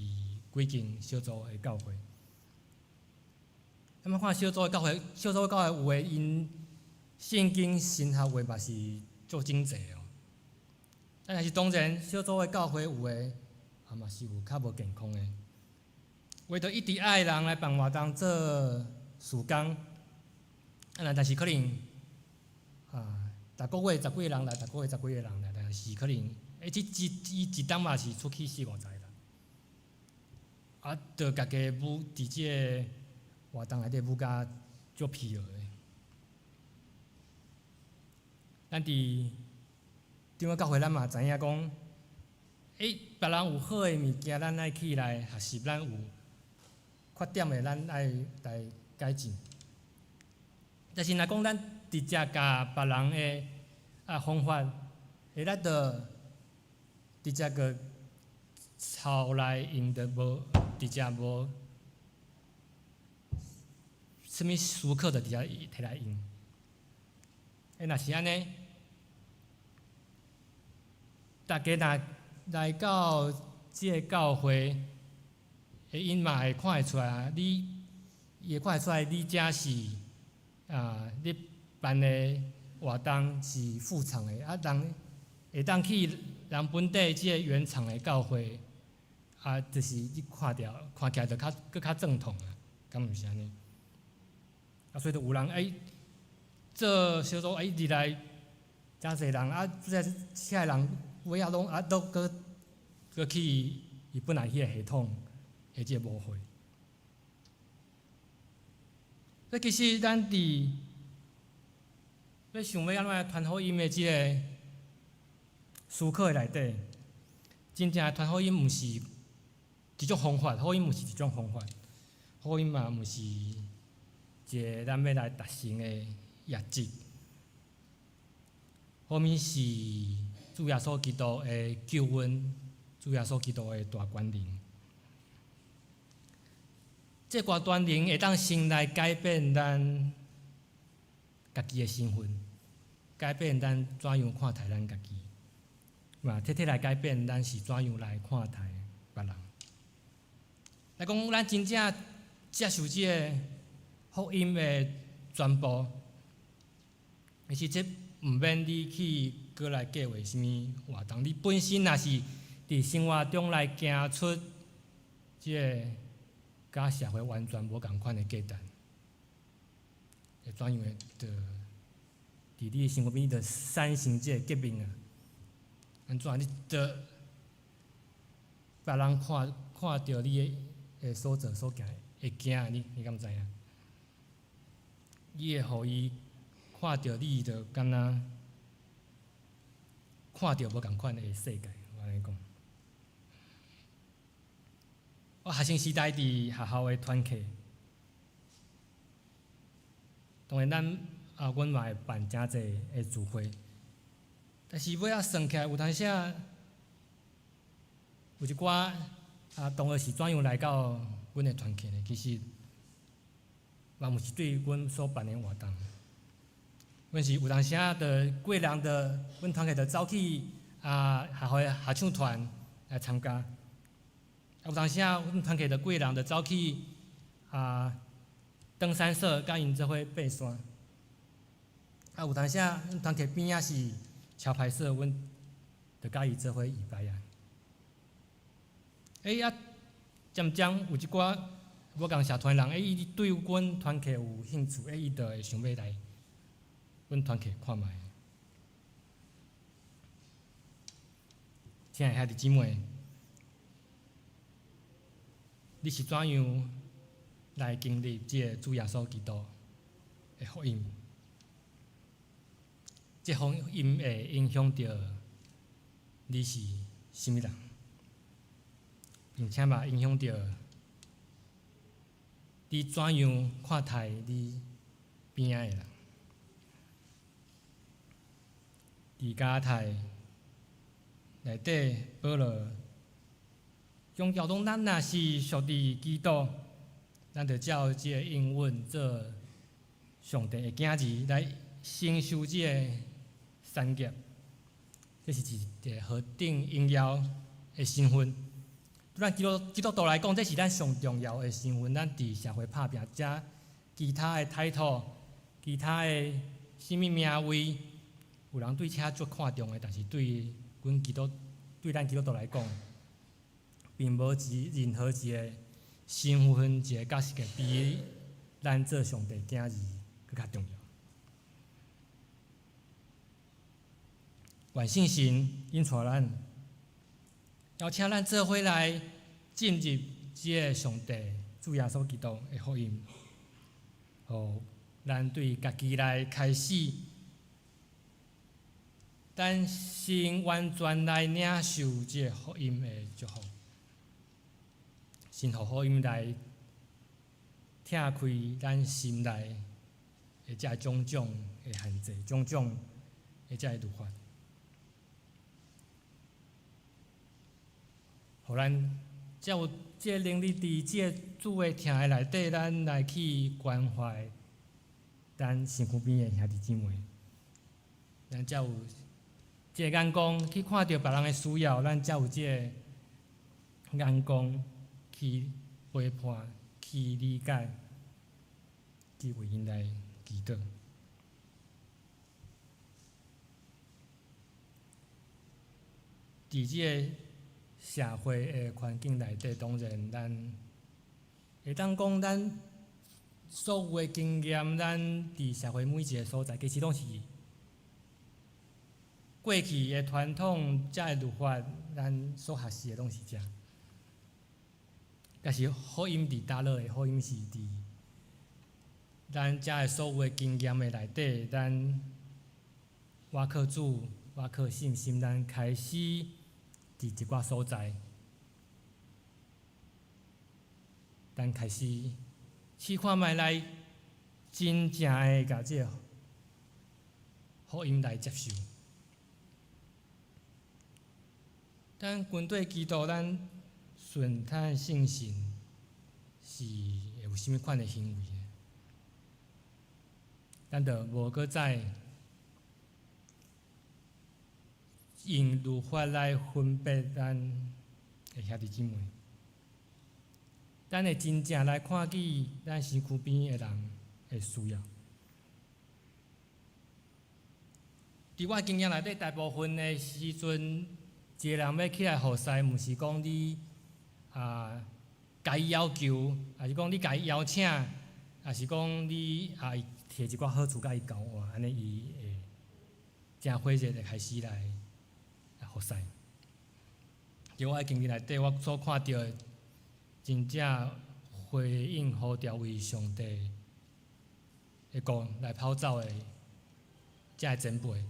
幾間小組的教會。咱們看小組的教會，小組的教會有的𪜶聖經神學話嘛是足整齊哦。但是當然，小組的教會有的啊嘛是有較無健康的，有的就一直愛人來辦活動做事工，啊，但是可能啊，逐個月十幾個人來，逐個月十幾個人來，但是可能，欸，這一伊一冬嘛是出去四五十個人，啊，就家己舞佇這个活動內底舞甲足疲勞的。咱佇長老教會，咱嘛知影講，欸，別人有好的物件，咱愛起來學習；咱有缺點的，咱愛來改進。但是若講咱直接共別人的方法，會咱就直接閣操來𪜶就無佇遮無啥物思考，就佇遮提來用。欸，若是按呢，大家若來到這个教會，欸，𪜶嘛會看會出來啊，你伊會看會出來，你遮是啊，你辦的活動是副廠的，啊，人會當去人本地這个原廠的教會，啊，就是你看著看起來就較閣較正統啊，敢毋是按呢？啊，所以就有人欸做小組，欸入來誠濟人啊，這遐个人尾仔攏啊，攏閣閣去伊本來彼个系統的這个母會。所以其實咱佇欲想欲按怎來傳福音的這个思考的內底，真正的傳福音毋是一種方法，福音毋是一種方法，福音嘛毋是一个咱欲來達成的業績。福音是主耶穌基督的救恩，主耶穌基督的大權能。這個大權能會當先來改變咱家己的身份，改變咱怎樣看待咱家己，嘛徹底來改變咱是怎樣來看待別人。來講，咱真正接受這个福音的傳播，其實這毋免你去閣來計劃啥物活動，你本身若是佇生活中來行出這个佮社會完全無仝款的價值，會怎樣的？就佇你的生活邊，就產生這个革命啊！按怎？你就別人看看著你的所做所行，會驚你，你敢知影？你會予伊看著你，就敢若看著無仝款的世界。我按呢講，我學生時代佇學校的團契，當然咱啊，阮嘛會辦誠濟的聚會，但是尾仔算起來，有當時仔有一寡啊，同學是怎樣來到阮的團契呢？其實嘛毋是對阮所辦的活動，阮是有當時仔就過人就阮團契就走去啊學校的合唱團來參加，啊有當時仔阮團契就過人就走去啊登山社佮𪜶做伙爬山，啊有當時仔阮團契邊仔是橋牌社，阮就佮伊做伙禮拜啊。欸啊，漸漸有一寡無仝社團人，欸，伊對阮團契有興趣，欸，伊就會想欲來阮團契看覓。親愛兄弟姊妹，你是怎樣來經歷這个主耶穌基督的福音？這福音會影響著你是啥物人，並且嘛影響著你怎樣看待你邊仔的人。佇加拉太內底，保羅強調講，咱若是屬佇基督，咱就照這个應允做上帝的囝兒來承受這个產業。這是一个何等榮耀的身份。對咱基督徒來講，這是咱上重要的身份。咱佇社會拍拼，遮其他的 title、其他的啥物名位，有人對這足看重的，但是對阮基督、對咱基督徒來講，並無一任何一个身份、一个角色比咱做上帝囝兒閣較重要。願聖神引帶咱，邀請咱做伙來進入這个上帝主耶穌基督的福音，予咱對家己來開始，咱先完全來領受這个福音的祝福，先予福音來拆開咱心內的這種種的限制，種種的這个律法。予咱才有這个能力，佇這个主的疼的內底，咱來去關懷咱身軀邊的兄弟姊妹，咱才有這個眼光去看著別人的需要，咱才有這個眼光去陪伴、去理解、去為𪜶來祈禱。佇這個社會的環境內底，當然咱會當講，咱所有的經驗，咱佇社會每一个所在，其實攏是過去的傳統，遮的律法，咱所學習的攏是遮。但是福音佇佗落的福音是佇咱遮的所有的經驗的內底，咱倚靠主，倚靠信心，咱開始佇一寡所在，咱開始試看覓來真正的共這個福音來接受。咱跟綴基督，咱順從聖神是會有啥物款的行為？咱就無閣再用律法來分別咱的兄弟姊妹，咱會真正來看見咱身軀邊的人的需要。佇我經驗內底，大部分的時陣，一個人欲起來服侍，毋是講你啊，共伊要求，抑是講你共伊邀請，抑是講你啊，提一寡好處共伊交換，按呢伊會誠火熱的開始來服侍。佇我的經驗內底，我所看著的真正回應呼召為上帝的國來跑走的遮的前輩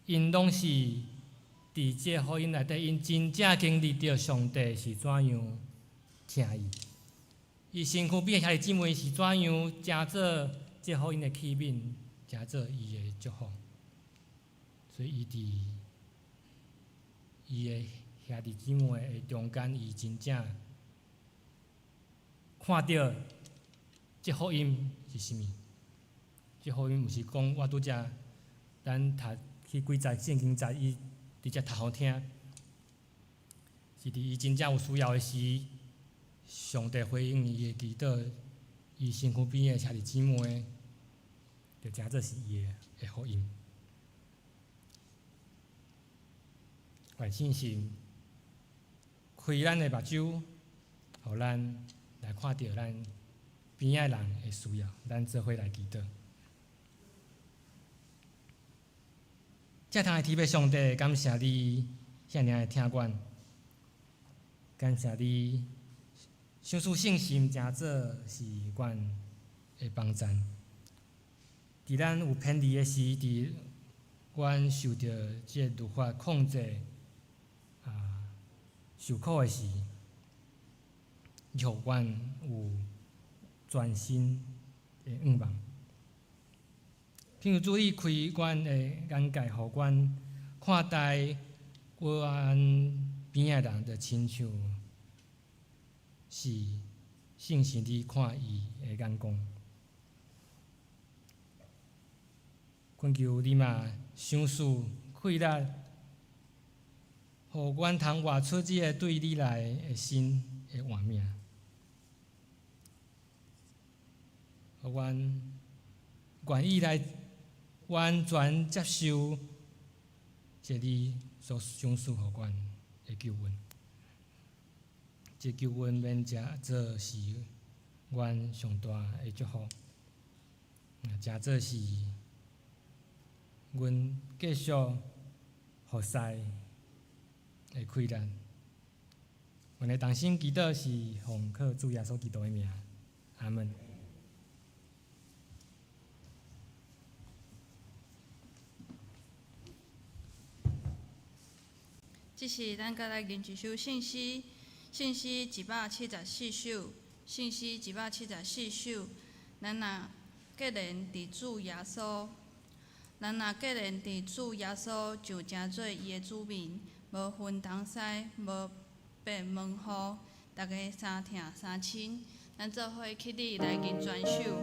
，𪜶攏是佇這個福音內底，𪜶真正經歷著上帝是怎樣疼伊，伊身軀邊的兄弟姊妹是怎樣成做這福音的器皿，成做伊的祝福，所以伊佇伊的兄弟姊妹的中間，伊真正看著這福音是啥物？這福音毋是講我拄才咱讀去幾節聖經節，伊直接讀予聽，是佇伊真正有需要的時，上帝回應伊的祈禱，伊身軀邊的兄弟姊妹，就成做是伊的福音。願聖神開咱的目睭，予咱來看著咱邊仔人的需要，咱做伙來祈禱。正通的天父上帝，感謝你遐爾的疼阮，感謝你賞賜聖神，成做是阮的幫贊。佇咱有偏離的時，佇阮受著這個律法控制啊受苦的時，予阮有全新的願望。請求主你開阮的眼界，予阮看待阮邊仔人，就親像是聖神你看伊的眼光。懇求你嘛賞賜氣力，予阮通活出這个對你來的心的活命，予阮願意來完全接受這你所賞賜予阮的救恩。這救恩免成做是阮上大的祝福，成做是阮繼續服侍的氣力。阮的同心祈禱是奉靠主耶穌基督的名，阿門。這是咱閣來吟一首聖詩，聖詩174首，聖詩174首。咱若結連佇主耶穌，咱若結連佇主耶穌，就成做伊的子民，無分東西，無變門戶，大家三疼三親，咱做伙起立來認全守。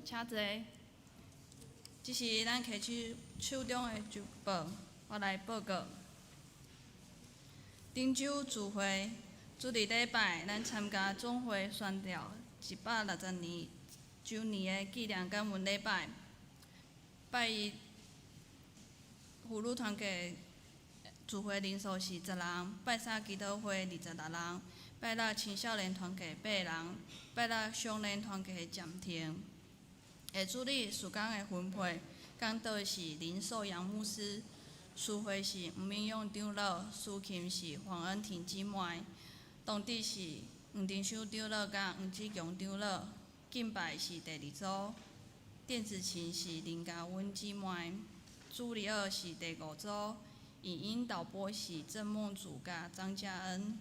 請坐。這是咱提手手中的周報，我來報告。頂週聚會，主日禮拜，咱參加總會宣教160年週年的紀念感恩禮拜。拜一婦女團契聚會人數是10人，拜三祈禱會26人，拜六青少年團契8人，拜六少年團契暫停。下主日事工的分配，講道是林壽陽牧師，司會是吳明勇長老，司琴是黃恩婷姊妹，當主是黃定修長老佮黃志強長老，敬拜是第二組，電子琴是林嘉溫姊妹，主日學是第五組，影音導播是鄭夢祖佮張嘉恩，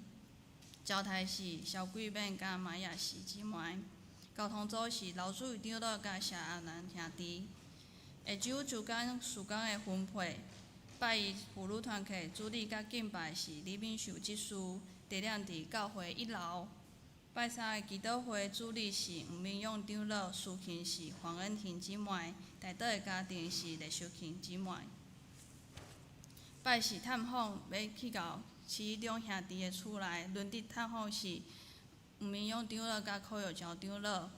交台是蕭桂敏佮馬雅喜姊妹。交通組是劉主任長老佮謝阿蘭兄弟。下晝周間事工的分配，拜一婦女團契主禮佮敬拜是李敏秀執事，地點佇教會一樓。拜三的祈禱會主禮是吳明勇長老，司琴是黃恩婷姊妹，代禱的家庭是賴秀琴姊妹。拜四探訪欲去到市長兄弟的厝內，輪值探訪是吳明勇長老佮柯有橋長老。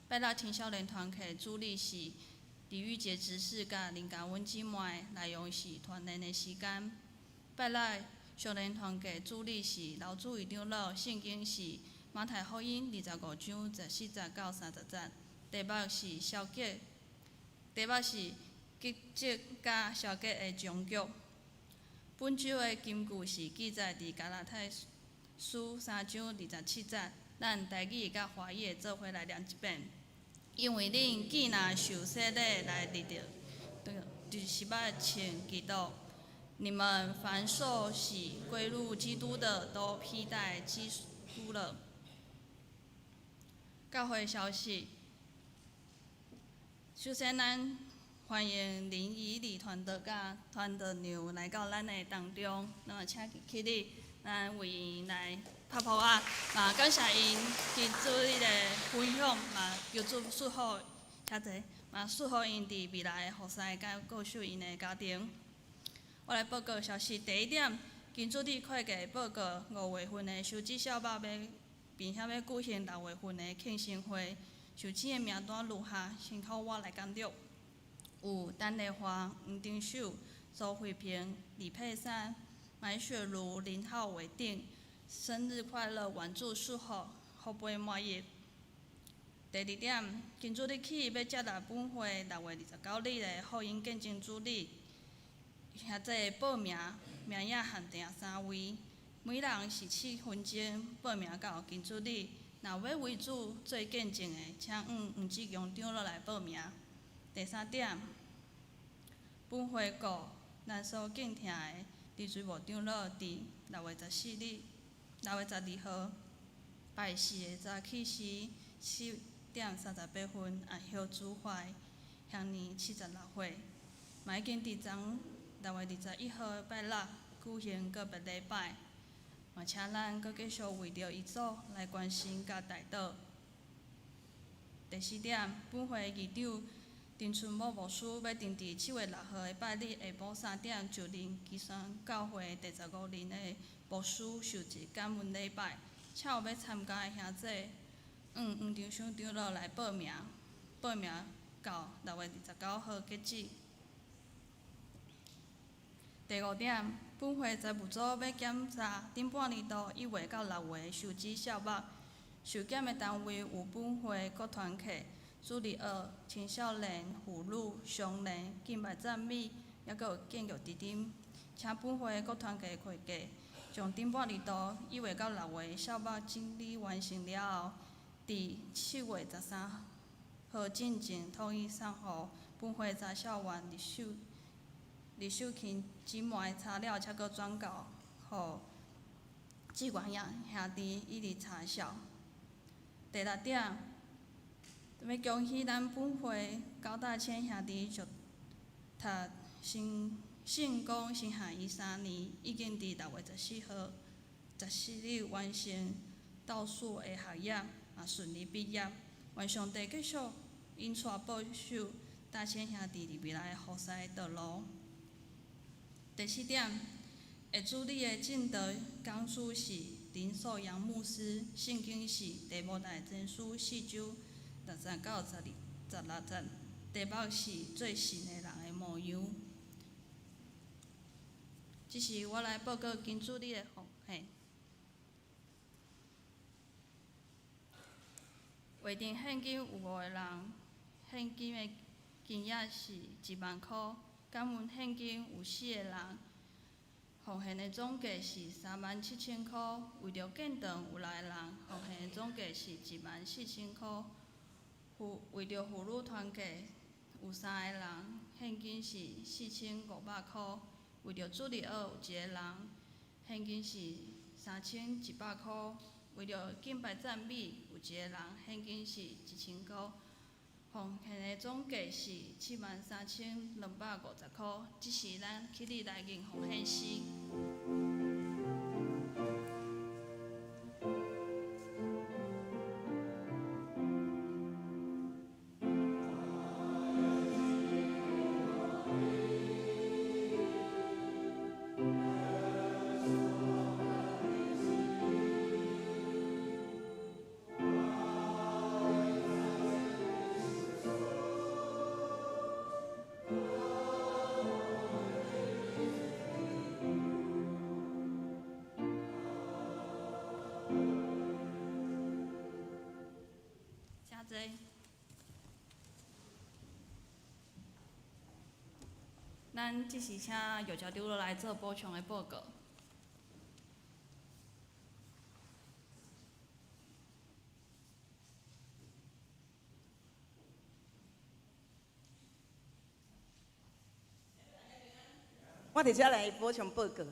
拜六青少年團契主禮是李玉潔執事佮林嘉溫姊妹，內容是團練的時間。拜六少年團契主禮是劉主任長老，聖經是馬太福音25章14節到30節，題目是消極，題目是激情佮消極的終局。本週的金句是記載佇加拉太書3章27節，咱台語佮華語會做伙來念一遍。因為恁既若受洗禮來得著，就是捌穿基督。你們凡受洗歸入基督的，都披戴基督了。教會消息，首先咱歡迎林以禮傳道佮傳道娘來到咱的當中，那麼請起立，咱為𪜶來拍噗仔，嘛感謝𪜶佇主日的分享，嘛求主祝福遐濟，嘛祝福𪜶佇未來的服侍佮顧守𪜶的家庭。我來報告消息，第一點，金主日會計報告5月份的收支小目欲，並且欲舉行6月份的慶生會，受請的名單如下，先靠我來簡略。有陳麗華、黃丁秀、周慧萍、李佩珊、馬雪茹、林浩偉定，生日快樂，願主祝福，福杯滿溢。第二點，金主日起欲接納本會6月29日的福音見證主日，現在報名名額限定三位，每人是7分钟报名到金主日。若欲为主做见证的，请向黄志强长老来报名。第三点，本会顾咱所敬听的李水无长老，伫6月14日、6月12号拜四的早起时7点38分按歇主怀，享年76岁。嘛已经伫昨6月21号拜六举行告别礼拜。嘛，请咱阁继续为著遗祖来关心佮代祷。第四点，本会议长陈春武牧师欲定伫7月6号的拜日下晡3点就任基山教会第十五任的牧师受职感恩礼拜，请有欲参加的兄弟，向黄长生长老来报名，报名到6月29号截止。第五点，本会财务组欲检查顶半年度1月到6月收支数目，受检的单位有本会各团契、主日学、青少年、妇女、商联、敬拜赞美，犹阁有建育基金。请本会各团契会计将顶半年度1月到6月数目整理完成了后，伫7月13号进前统一送予本会查校员李秀琴姊妹查了，才阁转交予志愿兄弟以利查校。第六点，欲恭喜咱本会高大千兄弟就读成圣光神学院3年，已经伫6月14号、14日完成倒数的学业，也顺利毕业。愿上帝继续引带保守大千兄弟伫未来的服侍道路。第七点，会主日的证道讲师是林寿阳牧师，圣经是提摩太前书4章6节到12、16节，题目是做神的人的模样。这是我来报告金主日的奉献。划定现金有五个人，现金的金额是1万箍。感恩现金有四个人，奉献的总计是37,000箍。为著建堂有六个人，奉献的总计是14,000箍。为著妇女团契有三个人，现金是4,500箍。为著主日学有一个人，现金是3,100箍。为著敬拜赞美有一个人，现金是1,000箍。奉献的总计是73,250箍。这时咱起立来吟奉献诗。请坐。咱这时请玉娇长老来做补充的报告。我伫遮来补充报告。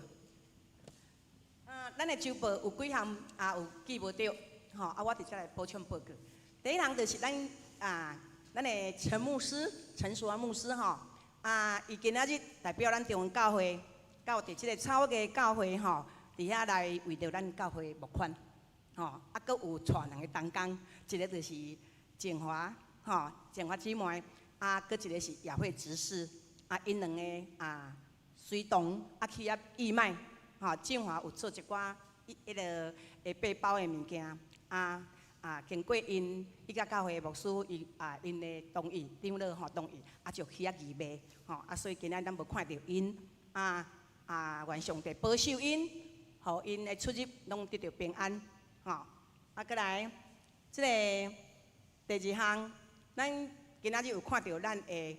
咱的周报有几项啊有记无著，吼啊，我伫遮来补充报告。第一项就是咱的陈牧师、陈淑安牧师吼，啊，伊今仔日代表咱中原教会，到伫这个草衙教会吼，伫遐来为著咱教会募款，吼，啊，阁有带两个同工，一个就是静华，吼，静华姊妹，啊，阁一个是雅慧执事，啊，𪜶两个啊，随同啊去遐义卖，吼，静华有做一寡彼个会背包的物件，啊。啊，经过𪜶伊佮教会牧师伊啊，𪜶的同意，长老吼同意，啊就去遐义卖，吼啊，所以今仔咱无看著𪜶，啊啊，愿上帝保守𪜶，予𪜶的出入拢得著平安，吼。啊，阁来，这个第二项，咱今仔日有看著咱的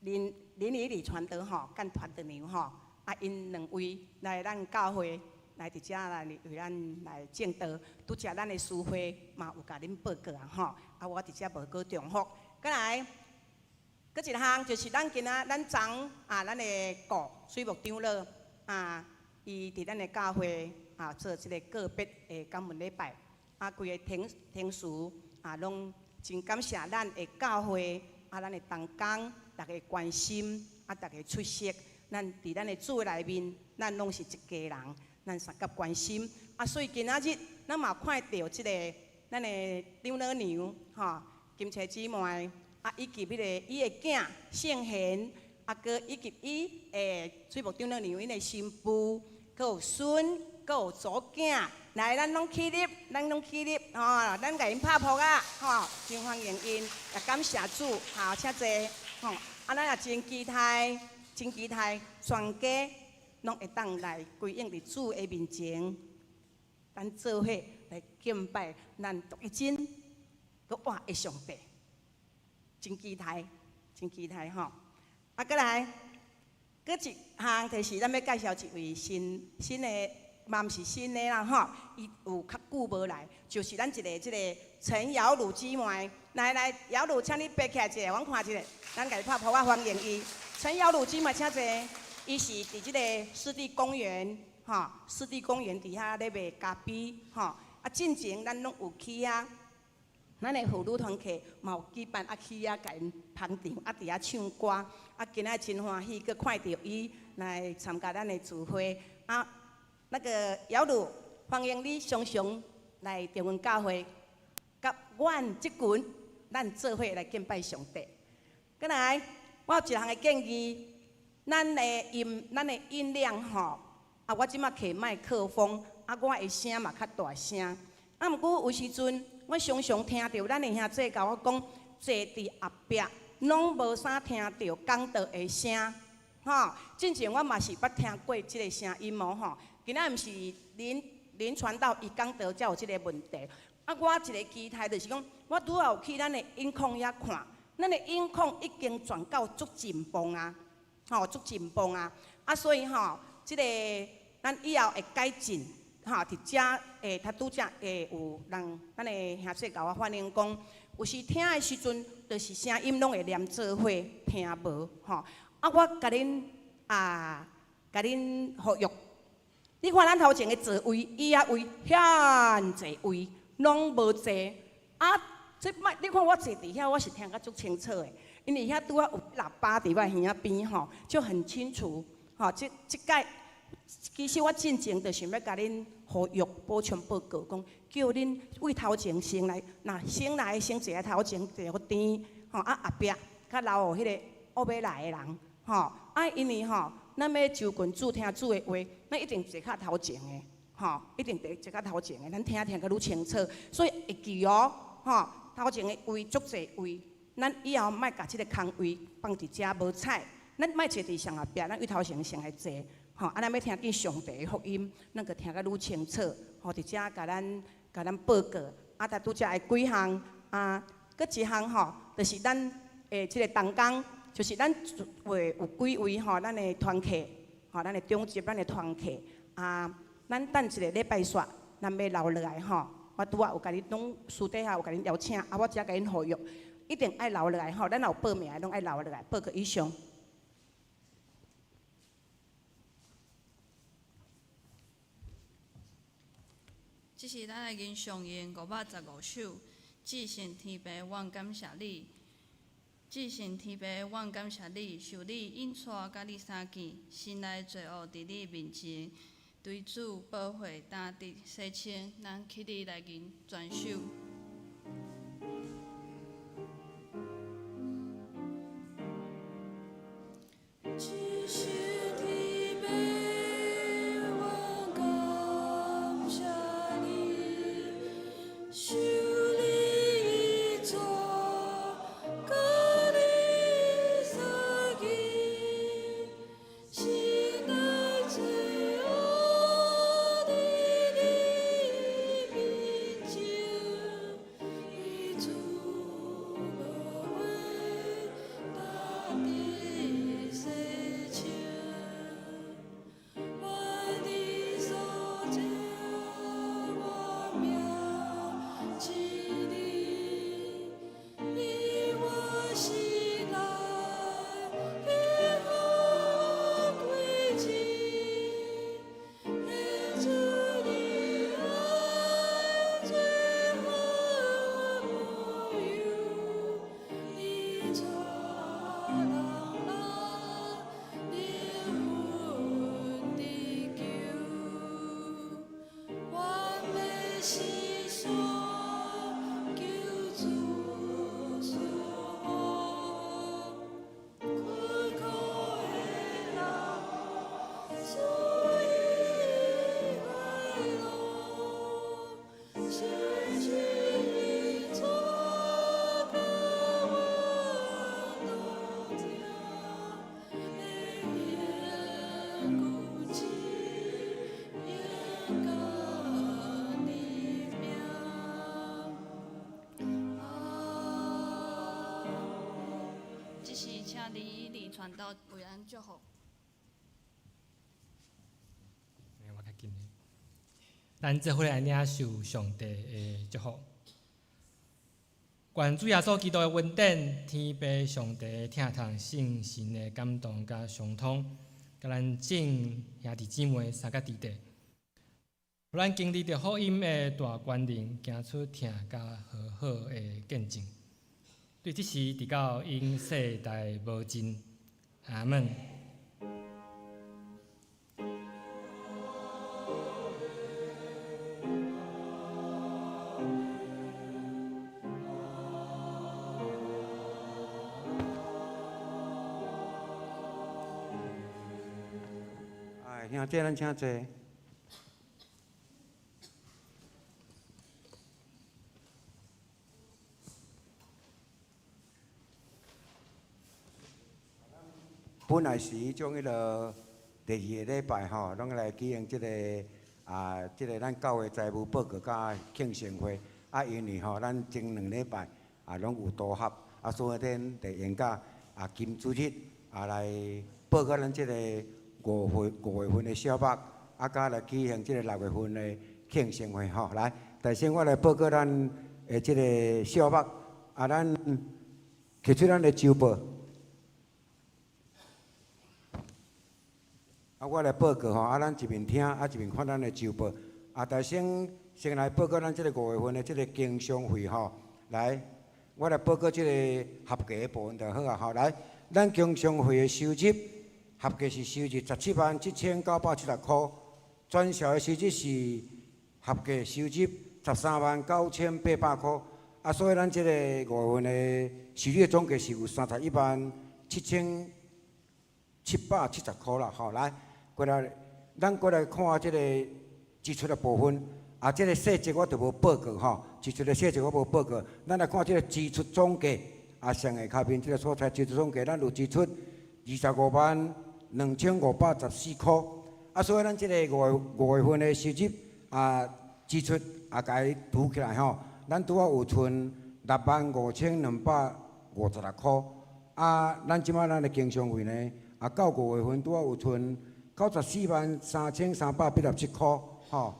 林林以礼传道吼，佮传道娘吼，啊，𪜶两位来咱教会。來佇遮來為咱來證道。拄才咱的司會嘛有共恁報告啊吼，啊我佇遮無閣重複。閣來，閣一項就是咱今仔咱昨啊，咱的顧水木長老啊，伊佇咱的教會啊做這個告別的感恩禮拜，啊規个停停事啊，攏真感謝咱的教會啊，咱的同工，逐家關心啊，逐家出席。咱佇咱的主內面，咱攏是一家人，咱相佮關心。啊，所以今仔日咱嘛看著這個咱的長老娘吼，金釵姊妹啊，以及彼個伊的囝聖賢，啊，閣以及伊的水木長老娘𪜶的新婦，閣有孫，閣有祖囝，來，咱攏起立，咱攏起立，吼，咱共𪜶拍噗仔，吼，真歡迎𪜶，也感謝主，好，請坐，吼，啊，咱也真期待，真期待全家攏會當來歸應佇主的面前，咱做伙來敬拜咱獨一真閣活的上帝，真期待，真期待吼！啊，閣來，閣一項就是咱欲介紹一位新新的，嘛毋是新的啦吼，伊有較久無來，就是咱一个這个陳瑤汝姊妹，來來，瑤汝，請你爬起來一下，阮看一下，咱共伊拍噗仔歡迎伊。陳瑤汝姊妹，請坐，伊是佇這個濕地公園，吼，濕地公園佇遐咧賣咖啡，吼，啊，進前咱攏有去遐，咱的婦女團契嘛有舉辦啊去遐共𪜶捧場，啊佇遐唱歌，啊今仔真歡喜，閣看著伊來參加咱的聚會，啊，那個瑤汝，歡迎你常常來中雲教會，佮阮這群，咱做伙來敬拜上帝。閣來，我有一項的建議，咱的音，咱的音量吼，啊，我這馬提麥克風，啊，我的聲嘛較大聲。啊，毋過有時陣，我常常聽著咱的兄弟共我講，坐佇後壁攏無啥聽著講道的聲，吼。進前我嘛是捌聽過這个聲音哦，吼。今仔毋是林林傳道伊講道才有這个問題。啊，我一个期待就是講，我拄仔有去咱的音控遐看，咱的音控已經轉到足進步啊，吼，足進步啊。啊，所以吼，這个咱以後會改進，吼，佇遮會，較拄才會有人，咱的兄弟共我反映講，有時聽的時陣，就是聲音攏會連做伙聽無，吼。啊，我共恁啊，共恁呼籲，你看咱頭前的座位，椅仔位遐濟位，攏無坐。啊，這擺你看我坐佇遐，我是聽甲足清楚的，因為遐拄仔有喇叭佇我耳仔邊吼，就很清楚。吼，這這擺其實我進前就想欲共恁呼籲補充報告，講叫恁位頭前先來，若先來先坐佇頭前坐予甜，吼啊後壁較留予彼個後尾來的人，吼啊因為吼，咱欲就近主聽主的話，咱一定坐較頭前的，吼一定佇坐較頭前的，咱聽聽較愈清楚。所以會記哦，吼頭前的位足濟位，咱以後莫共這个空位放佇遮無采，咱莫坐佇上後壁，咱位頭前先來坐。吼，啊，咱欲聽見上帝的福音，咱閣聽較愈清楚。吼，佇遮共咱共咱報告，啊，拄拄才的幾項，啊，閣一項吼，就是咱的這个同工，就是咱會有幾位吼，咱的團契，吼，咱的長執，咱的團契，啊，咱等一个禮拜煞，咱欲留落來吼。我拄仔有共恁攏私底下有共恁邀請，啊，我遮共恁呼籲，一定愛留落來吼。咱若有報名的，攏愛留落來，報告以上。這是咱的吟誦詠515首，至聖天父，阮感謝你。至聖天父，阮感謝你，受你引帶佮你相見，心內罪惡佇你面前，對主寶血擔得洗清，咱起立來吟全首。至聖天父，阮感謝你，受你引帶佮你相見，心內罪惡佇你面前，以主寶血擔得洗清，願你所在。你，你我心内的好果子，献出你爱最好的模样，你带人来灵魂得救，完美是所求主赐福，苦苦的人赐予快乐，神旨意做甲阮同在的缘故只应该你名。啊，这是请李李传道为咱祝福。我較緊的。咱做伙來領受上帝的祝福。願主耶穌基督的恩典、天父上帝的疼痛、聖神的感動佮相通，佮咱眾兄弟姊妹三個弟弟，予咱經歷著福音的大權能，行出疼佮和好的見證。對這時直到永世代無盡。阿門。哎，兄弟，咱請坐。本來是彼種彼囉第二个禮拜吼，攏來舉行這个啊，這个咱教會財務報告佮慶生會。啊，因為吼，咱前兩禮拜啊，攏有多合，啊，所以咱就用到啊金主日啊來報告咱這個五月份的小目，啊，佮來舉行這个六月份的慶生會吼。來，首先我來報告咱的這个小目，啊，咱提出咱的週報。啊，我來報告吼，啊，咱一面聽，啊，一面看咱的週報。啊，首先先來報告咱這個五月份的這個經商費吼。來，我來報告這個合計的部分就好啊吼。來，咱經商費的收入合計是收入177,970箍，轉銷的收入是合計收入139,800箍。啊，所以咱這個五月份的收入總計是有317,770箍啦吼。來，過來，咱過來看這個支出的部分。啊，這個細節我就無報告吼，支出的細節我無報告。咱來看這個支出總計，啊，上下跤面這個所在支出總計，咱有支出252,514箍。啊，所以咱這個五月份的收入啊，支出啊，共伊除起來吼，咱拄好有剩65,256箍。啊，咱這擺咱的經常費呢，啊，到五月份拄好有剩943,387箍，吼。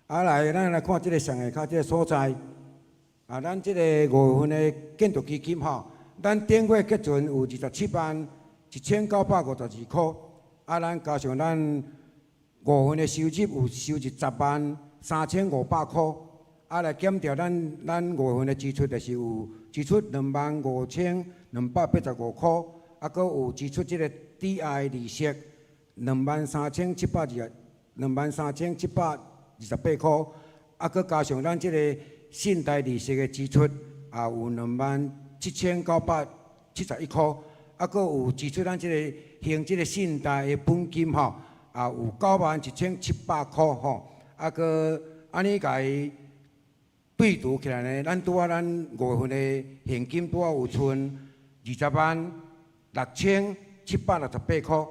啊，來，咱來看這個上下跤這個所在。啊，咱這個五月份的建築基金吼，咱頂月結存有271,952箍。啊，咱加上咱五月份的收入有收入103,500箍。啊，來減掉咱五月份的支出，就是有支出25,285箍。啊，閣有支出這個抵押利息23,728箍，啊，閣加上咱這個信貸利息的支出，也有27,971箍，啊，閣有支出咱這個還這個信貸的本金吼，也有91,700箍吼，啊，閣按呢共伊對除起來呢，咱拄仔咱五月份的現金拄仔有剩206,768箍。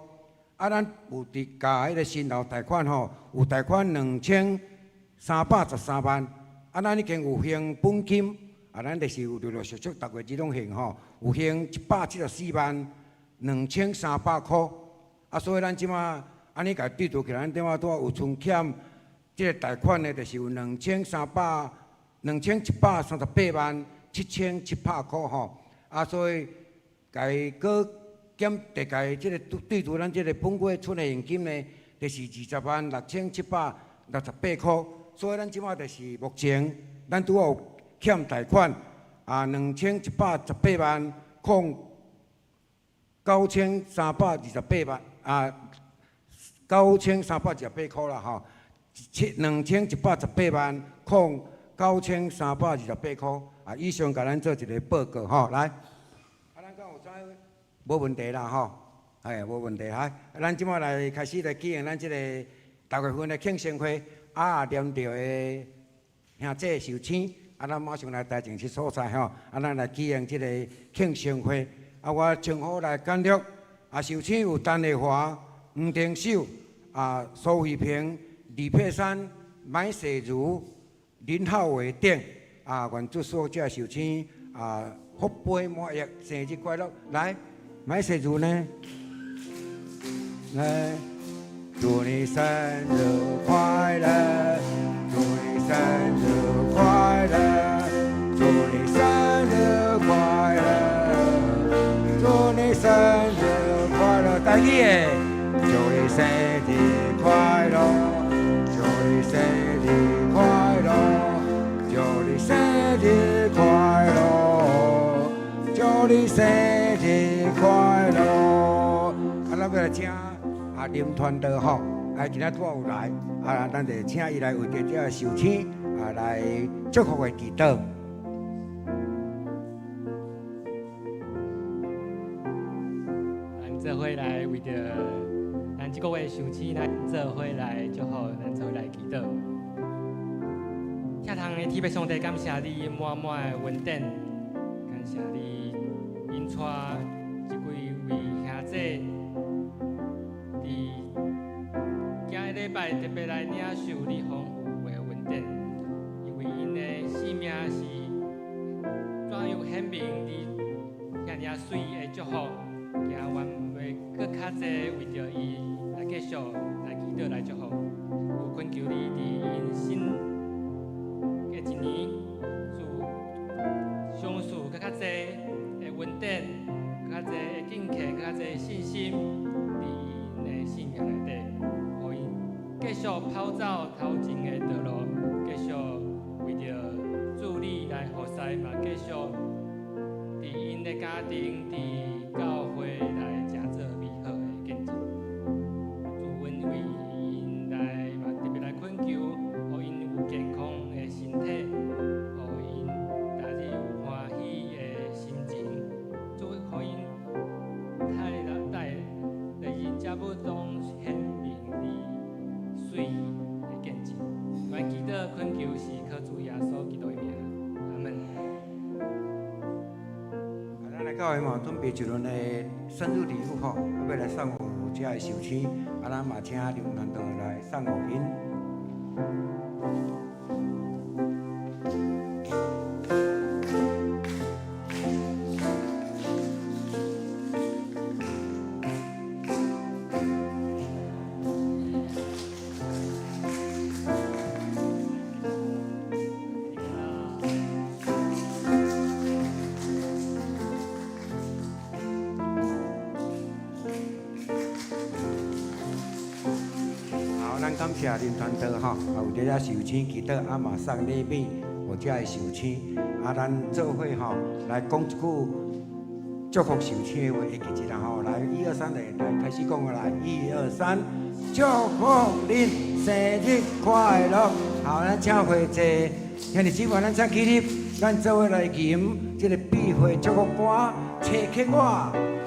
啊，咱有佇共彼个新樓貸款吼，有貸款2313萬。啊，咱已經有還本金，啊，咱就是有陸陸續續逐月子攏還吼，有還174萬2300箍。啊，所以咱這馬按呢共對除起來，咱這馬拄仔有剩欠這个貸款的，就是有2138万7700箍吼。啊，所以共閣減大概這个對除咱這个本月出的現金呢，就是20万6768箍。所以咱這馬就是目前，咱拄好有欠貸款啊，2118万空9328萬啊，9328箍啦吼，2118万空9328箍啊，以上共咱做一个報告吼，來，啊，咱敢有知無問題啦吼，哎，無問題哈，咱這馬來開始來舉行咱這個六月份的慶生會，啊，連著的兄姊壽星，啊，咱馬上來台前去所在吼，啊，咱來舉行這個慶生會，啊，我稱呼來簡略，啊，壽星有陳麗華、黃定秀、啊，蘇慧平、李佩珊、麥世如、林浩偉等，啊，願祝所有這壽星啊，福杯滿溢，生日快樂！來，麥世如呢？來，祝你生日快樂，祝你生日快樂，祝你生日快樂，祝你生日快樂，大家的，祝你生日快樂，祝你生日快樂，祝你生日快樂，祝你生日快樂。啊，咱欲來請啊林傳道吼，啊今仔拄好有來，啊，咱就請伊來為著這个壽星啊來祝福的祈禱。咱做伙來為著咱這個月壽星，咱做伙來祝福，咱做伙來祈禱。天堂的天父上帝，感謝你滿滿的恩典，感謝你引帶這幾位兄姊佇今个禮拜特別來領受你豐富的恩典，因為𪜶的生命是怎樣顯明你遐爾媠的祝福，今阮會閣較濟為著伊來繼續來祈禱來祝福，有懇求你佇𪜶新的一年，賜賞賜閣較濟的恩典，閣較濟的敬虔，閣較濟的信心，佇𪜶的生命內底，予𪜶繼續跑走頭前的道路，繼續為著主你來服侍，嘛繼續佇𪜶的家庭、佇教會來誠做美好的見證。主，阮為𪜶來嘛特別來懇求，予𪜶有健康的身體，予𪜶逐日有歡喜的心情。主，予𪜶太帶日日才要總顯明你媠的見證。阮祈禱懇求是靠主耶穌基督的名，阿門。啊，咱來教會嘛，準備一輪的生日禮物吼，啊，欲來送予遮的壽星，啊，咱嘛請林傳道來送予𪜶。好，咱感謝林傳道吼，啊，為著遮壽星祈禱，啊嘛送禮物予遮的壽星，啊，咱做伙吼來講一句祝福壽星的話，會記一下吼，來，一二三，來來開始講來，一二三，祝福恁生日快樂！好，咱請會坐，兄弟姊妹，咱請起立，咱做伙來吟這個庇護祝福歌，找客我。